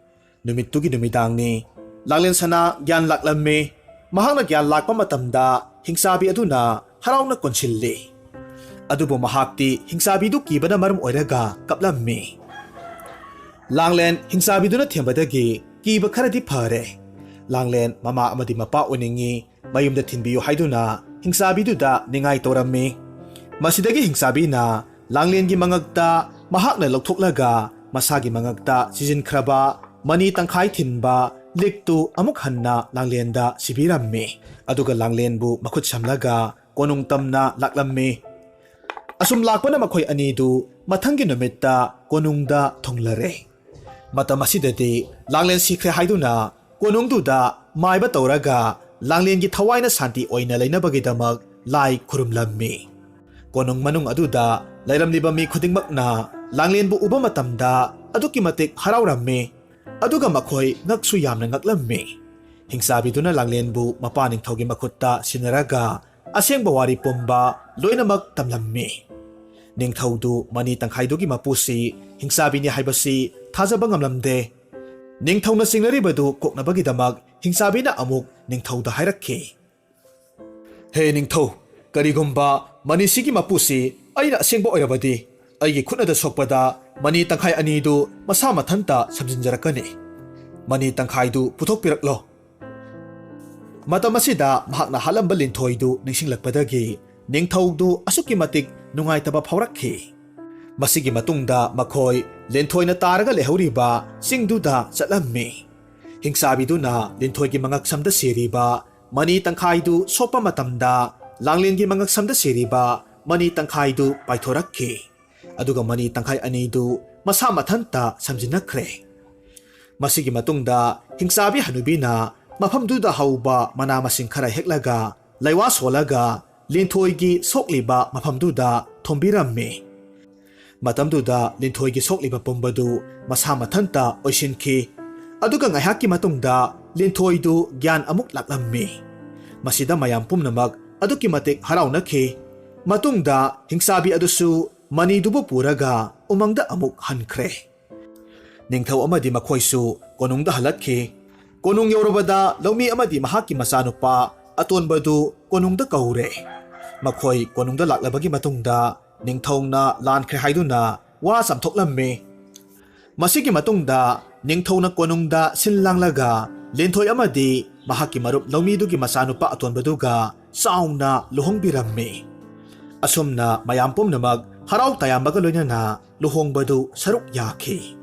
ꯅꯨꯃꯤꯠꯇꯨꯒꯤ ꯅꯨꯃꯤꯗꯥꯡꯅꯤ꯫ ꯂꯥꯡꯂꯦꯟ ꯁꯅꯥ ꯒ꯭ꯌꯥꯟ ꯂꯥꯛꯂꯝꯃꯤ꯫ ꯃꯍꯥꯛꯅ ꯒ꯭ꯌꯥꯟ ꯂꯥꯛꯄ ꯃꯇꯝꯗ ꯍꯤꯡꯆꯥꯕꯤ ꯑꯗꯨꯅ ꯍꯔꯥꯎꯅ ꯀꯣꯟꯁꯤꯜꯂꯤ꯫ ꯑꯗꯨꯕꯨ ꯃꯍꯥꯛꯇꯤ ꯍꯤꯡꯆꯥꯕꯤꯗꯨ ꯀꯤꯕꯅ ꯃꯔꯝ ꯑꯣꯏꯔꯒ ꯀꯞꯂꯝꯃꯤ꯫ ꯂꯥꯡꯂꯦꯟ ꯍꯤꯡꯆꯥꯕꯤꯗꯨꯅ ꯊꯦꯝꯕꯗꯒꯤ ꯀꯤꯕ ꯈꯔꯗꯤ ꯐꯔꯦ꯫ ꯂꯥꯡꯂꯦꯟ ꯃꯃꯥ ꯑꯃꯗꯤ ꯃꯄꯥ ꯑꯣꯏꯅꯤꯡꯏ, ꯃꯌꯨꯝꯗ ꯊꯤꯟꯕꯤꯌꯨ ꯍꯥꯏꯗꯨꯅ ꯍꯤꯡꯆꯥꯕꯤꯗꯨꯗ ꯅꯤꯡꯉꯥꯏ ꯇꯧꯔꯝꯃꯤ꯫ ꯃꯁꯤꯗꯒꯤ ꯍꯤꯡꯆꯥꯕꯤꯅ ꯂꯥꯡꯂꯦꯟꯒꯤ ꯃꯉꯛꯇ ꯃꯍꯥꯛꯅ ꯂꯧꯊꯣꯛꯂꯒ ꯃꯁꯥꯒꯤ ꯃꯉꯛꯇ ꯁꯤꯖꯤꯟꯈ꯭ꯔꯕ ꯃꯅꯤ ꯇꯪꯈꯥꯏ ꯊꯤꯟꯕ ꯂꯤꯛꯇꯨ ꯑꯃꯨꯛ ꯍꯟꯅ ꯂꯥꯡꯂꯦꯟꯗ ꯁꯤꯕꯤꯔꯝꯃꯤ꯫ ꯑꯗꯨꯒ ꯂꯥꯡꯂꯦꯟꯕꯨ ꯃꯈꯨꯠ ꯁꯝꯂꯒ ꯀꯣꯅꯨꯡ ꯇꯝꯅ ꯂꯥꯛꯂꯝꯃꯤ꯫ ꯑꯁꯨꯝ ꯂꯥꯛꯄꯅ ꯃꯈꯣꯏ ꯑꯅꯤꯗꯨ ꯃꯊꯪꯒꯤ ꯅꯨꯃꯤꯠꯇ ꯀꯣꯅꯨꯡꯗ ꯊꯨꯡꯂꯔꯦ꯫ ꯃꯇꯝ ꯑꯁꯤꯗꯗꯤ ꯂꯥꯡꯂꯦꯟ ꯁꯤꯈ꯭ꯔꯦ ꯍꯥꯏꯗꯨꯅ ꯀꯣꯅꯨꯡꯗꯨꯗ ꯃꯥꯏꯕ ꯇꯧꯔꯒ ꯂꯥꯡꯂꯦꯟꯒꯤ ꯊꯋꯥꯏꯅ ꯁꯥꯟꯇꯤ ꯑꯣꯏꯅ ꯂꯩꯅꯕꯒꯤꯗꯃꯛ ꯂꯥꯏ ꯈꯨꯔꯨꯝꯂꯝꯃꯤ꯫ ꯀꯣꯅꯨꯡ ꯃꯅꯨꯡ ꯑꯗꯨꯗ ꯂꯩꯔꯝꯂꯤꯕ ꯃꯤ ꯈꯨꯗꯤꯡꯃꯛꯅ ꯂꯥꯡꯂꯦꯟꯕꯨ ꯎꯕ ꯃꯇꯝꯗ ꯑꯗꯨꯛꯀꯤ ꯃꯇꯤꯛ ꯍꯔꯥꯎꯔꯝꯃꯤ꯫ ꯑꯗꯨꯒ ꯃꯈꯣꯏ ꯉꯛꯁꯨ ꯌꯥꯝꯅ ꯉꯛꯂꯝꯃꯤ꯫ ꯍꯤꯡꯆꯥꯕꯤꯗꯨꯅ ꯂꯥꯡꯂꯦꯟꯕꯨ ꯃꯄꯥ ꯅꯤꯡꯊꯧꯒꯤ ꯃꯈꯨꯠꯇ ꯁꯤꯟꯅꯔꯒ ꯑꯁꯦꯡꯕ ꯋꯥꯔꯤ ꯄꯨꯝꯕ ꯂꯣꯏꯅꯃꯛ ꯇꯝꯂꯝꯃꯤ꯫ ꯅꯤꯡꯊꯧꯗꯨ ꯃꯅꯤ ꯇꯪꯈꯥꯏꯗꯨꯒꯤ ꯃꯄꯨꯁꯤ ꯍꯤꯡꯆꯥꯕꯤꯅꯤ ꯍꯥꯏꯕꯁꯤ ꯊꯥꯖꯕ ꯉꯝꯂꯝꯗꯦ꯫ ꯅꯤꯡꯊꯧꯅ ꯆꯤꯡꯅꯔꯤꯕꯗꯨ ꯀꯣꯛꯅꯕꯒꯤꯗꯃꯛ ꯍꯤꯡꯆꯥꯕꯤꯅ ꯑꯃꯨꯛ ꯅꯤꯡꯊꯧꯗ ꯍꯥꯏꯔꯛꯈꯤ, "ꯍꯦ ꯅꯤꯡꯊꯧ, ꯀꯔꯤꯒꯨꯝꯕ ꯃꯅꯤꯁꯤꯒꯤ ꯃꯄꯨꯁꯤ ꯑꯩꯅ ꯑꯁꯦꯡꯕ ꯑꯣꯏꯔꯕꯗꯤ, ꯑꯩꯒꯤ ꯈꯨꯠꯅꯗ ꯁꯣꯛꯄꯗ ꯃꯅꯤ ꯇꯪꯈꯥꯏ ꯑꯅꯤꯗꯨ ꯃꯁꯥ ꯃꯊꯟꯇ ꯁꯝꯖꯤꯟꯖꯔꯛꯀꯅꯤ꯫ "ꯃꯅꯤ ꯇꯪꯈꯥꯏꯗꯨ ꯄꯨꯊꯣꯛꯄꯤꯔꯛꯂꯣ꯫" ꯃꯇꯝ ꯑꯁꯤꯗ ꯃꯍꯥꯛꯅ ꯍꯥꯠꯂꯝꯕ ꯂꯤꯟꯊꯣꯏꯗꯨ ꯅꯤꯡꯁꯤꯡꯂꯛꯄꯗꯒꯤ ꯅꯤꯡꯊꯧꯗꯨ ꯑꯁꯨꯛꯀꯤ ꯃꯇꯤꯛ ꯅꯨꯡꯉꯥꯏꯇꯕ ꯐꯥꯎꯔꯛꯈꯤ꯫ ꯃꯁꯤꯒꯤ ꯃꯇꯨꯡꯗ ꯃꯈꯣꯏ ꯂꯤꯟꯊꯣꯏꯅ ꯇꯥꯔꯒ ꯂꯩꯍꯧꯔꯤꯕ ꯆꯤꯡꯗꯨꯗ ꯆꯠꯂꯝꯃꯤ꯫ ꯍꯤꯡꯆꯥꯕꯤꯗꯨꯅ ꯂꯤꯟꯊꯣꯏꯒꯤ ꯃꯉꯛꯁꯝꯗ ꯁꯤꯔꯤꯕ ꯃꯅꯤ ꯇꯪꯈꯥꯏꯗꯨ ꯁꯣꯛꯄ ꯃꯇꯝꯗ ꯂꯥꯡꯂꯦꯟꯒꯤ ꯃꯉꯛꯁꯝꯗ ꯁꯤꯔꯤꯕ ꯃꯅꯤ ꯇꯪꯈꯥꯏꯗꯨ ꯄꯥꯏꯊꯣꯔꯛꯈꯤ꯫ ꯑꯗꯨꯒ ꯃꯅꯤ ꯇꯪꯈꯥꯏ ꯑꯅꯤꯗꯨ ꯃꯁꯥ ꯃꯊꯟꯇ ꯁꯝꯖꯤꯟꯅꯈ꯭ꯔꯦ꯫ ꯃꯁꯤꯒꯤ ꯃꯇꯨꯡꯗ ꯍꯤꯡꯆꯥꯕꯤ ꯍꯅꯨꯕꯤꯅ ꯃꯐꯝꯗꯨꯗ ꯍꯧꯕ ꯃꯅꯥ ꯃꯁꯤꯡ ꯈꯔ ꯍꯦꯛꯂꯒ ꯂꯩꯋꯥ ꯁꯣꯜꯂꯒ ꯂꯤꯟꯊꯣꯏꯒꯤ ꯁꯣꯛꯂꯤꯕ ꯃꯐꯝꯗꯨꯗ ꯊꯣꯝꯕꯤꯔꯝꯃꯤ꯫ ꯃꯇꯝꯗꯨꯗ ꯂꯤꯟꯊꯣꯏꯒꯤ ꯁꯣꯛꯂꯤꯕ ꯄꯨꯝꯕꯗꯨ ꯃꯁꯥ ꯃꯊꯟꯇ ꯑꯣꯏꯁꯤꯟꯈꯤ꯫ ꯑꯗꯨꯒ ꯉꯥꯏꯍꯥꯛꯀꯤ ꯃꯇꯨꯡꯗ ꯂꯤꯟꯊꯣꯏꯗꯨ ꯒ꯭ꯌꯥꯟ ꯑꯃꯨꯛ ꯂꯥꯛꯂꯝꯃꯤ꯫ ꯃꯁꯤꯗ ꯃꯌꯥꯝ ꯄꯨꯝꯅꯃꯛ ꯑꯗꯨꯛꯀꯤ ꯃꯇꯤꯛ ꯍꯔꯥꯎꯅꯈꯤ꯫ ꯃꯇꯨꯡꯗ ꯍꯤꯡꯆꯥꯕꯤ ꯑꯗꯨꯁꯨ ꯃꯅꯤꯗꯨꯕꯨ ꯄꯨꯔꯒ ꯎꯃꯪꯗ ꯑꯃꯨꯛ ꯍꯟꯈ꯭ꯔꯦ꯫ ꯅꯤꯡꯊꯧ ꯑꯃꯗꯤ ꯃꯈꯣꯏꯁꯨ ꯀꯣꯅꯨꯡꯗ ꯍꯜꯂꯛꯈꯤ꯫ ꯀꯣꯅꯨꯡ ꯌꯧꯔꯕꯗ ꯂꯧꯃꯤ ꯑꯃꯗꯤ ꯃꯍꯥꯛꯀꯤ ꯃꯆꯥꯅꯨꯄꯥ ꯑꯇꯣꯟꯕꯗꯨ ꯀꯣꯅꯨꯡꯗ ꯀꯧꯔꯦ꯫ ꯃꯈꯣꯏ ꯀꯣꯅꯨꯡꯗ ꯂꯥꯛꯂꯕꯒꯤ ꯃꯇꯨꯡꯗ ꯅꯤꯡꯊꯧꯅ ꯂꯥꯟꯈ꯭ꯔꯦ ꯍꯥꯏꯗꯨꯅ ꯋꯥ ꯆꯥꯝꯊꯣꯛꯂꯝꯃꯤ꯫ ꯃꯁꯤꯒꯤ ꯃꯇꯨꯡꯗ ꯅꯤꯡꯊꯧꯅ ꯀꯣꯅꯨꯡꯗ ꯁꯤꯜ ꯂꯥꯡꯂꯒ ꯂꯤꯟꯊꯣꯏ ꯑꯃꯗꯤ ꯃꯍꯥꯛꯀꯤ ꯃꯔꯨꯞ ꯂꯧꯃꯤꯗꯨꯒꯤ ꯃꯆꯥꯅꯨꯄꯥ ꯑꯇꯣꯟꯕꯗꯨꯒ ꯆꯥꯎꯅ ꯂꯨꯍꯣꯡꯕꯤꯔꯝꯃꯤ꯫ ꯑꯁꯨꯝꯅ ꯃꯌꯥꯝ ꯄꯨꯝꯅꯃꯛ ꯍꯔꯥꯎ ꯇꯌꯥꯝꯕꯒ ꯂꯣꯏꯅꯅ ꯂꯨꯍꯣꯡꯕꯗꯨ ꯁꯔꯨꯛ ꯌꯥꯈꯤ꯫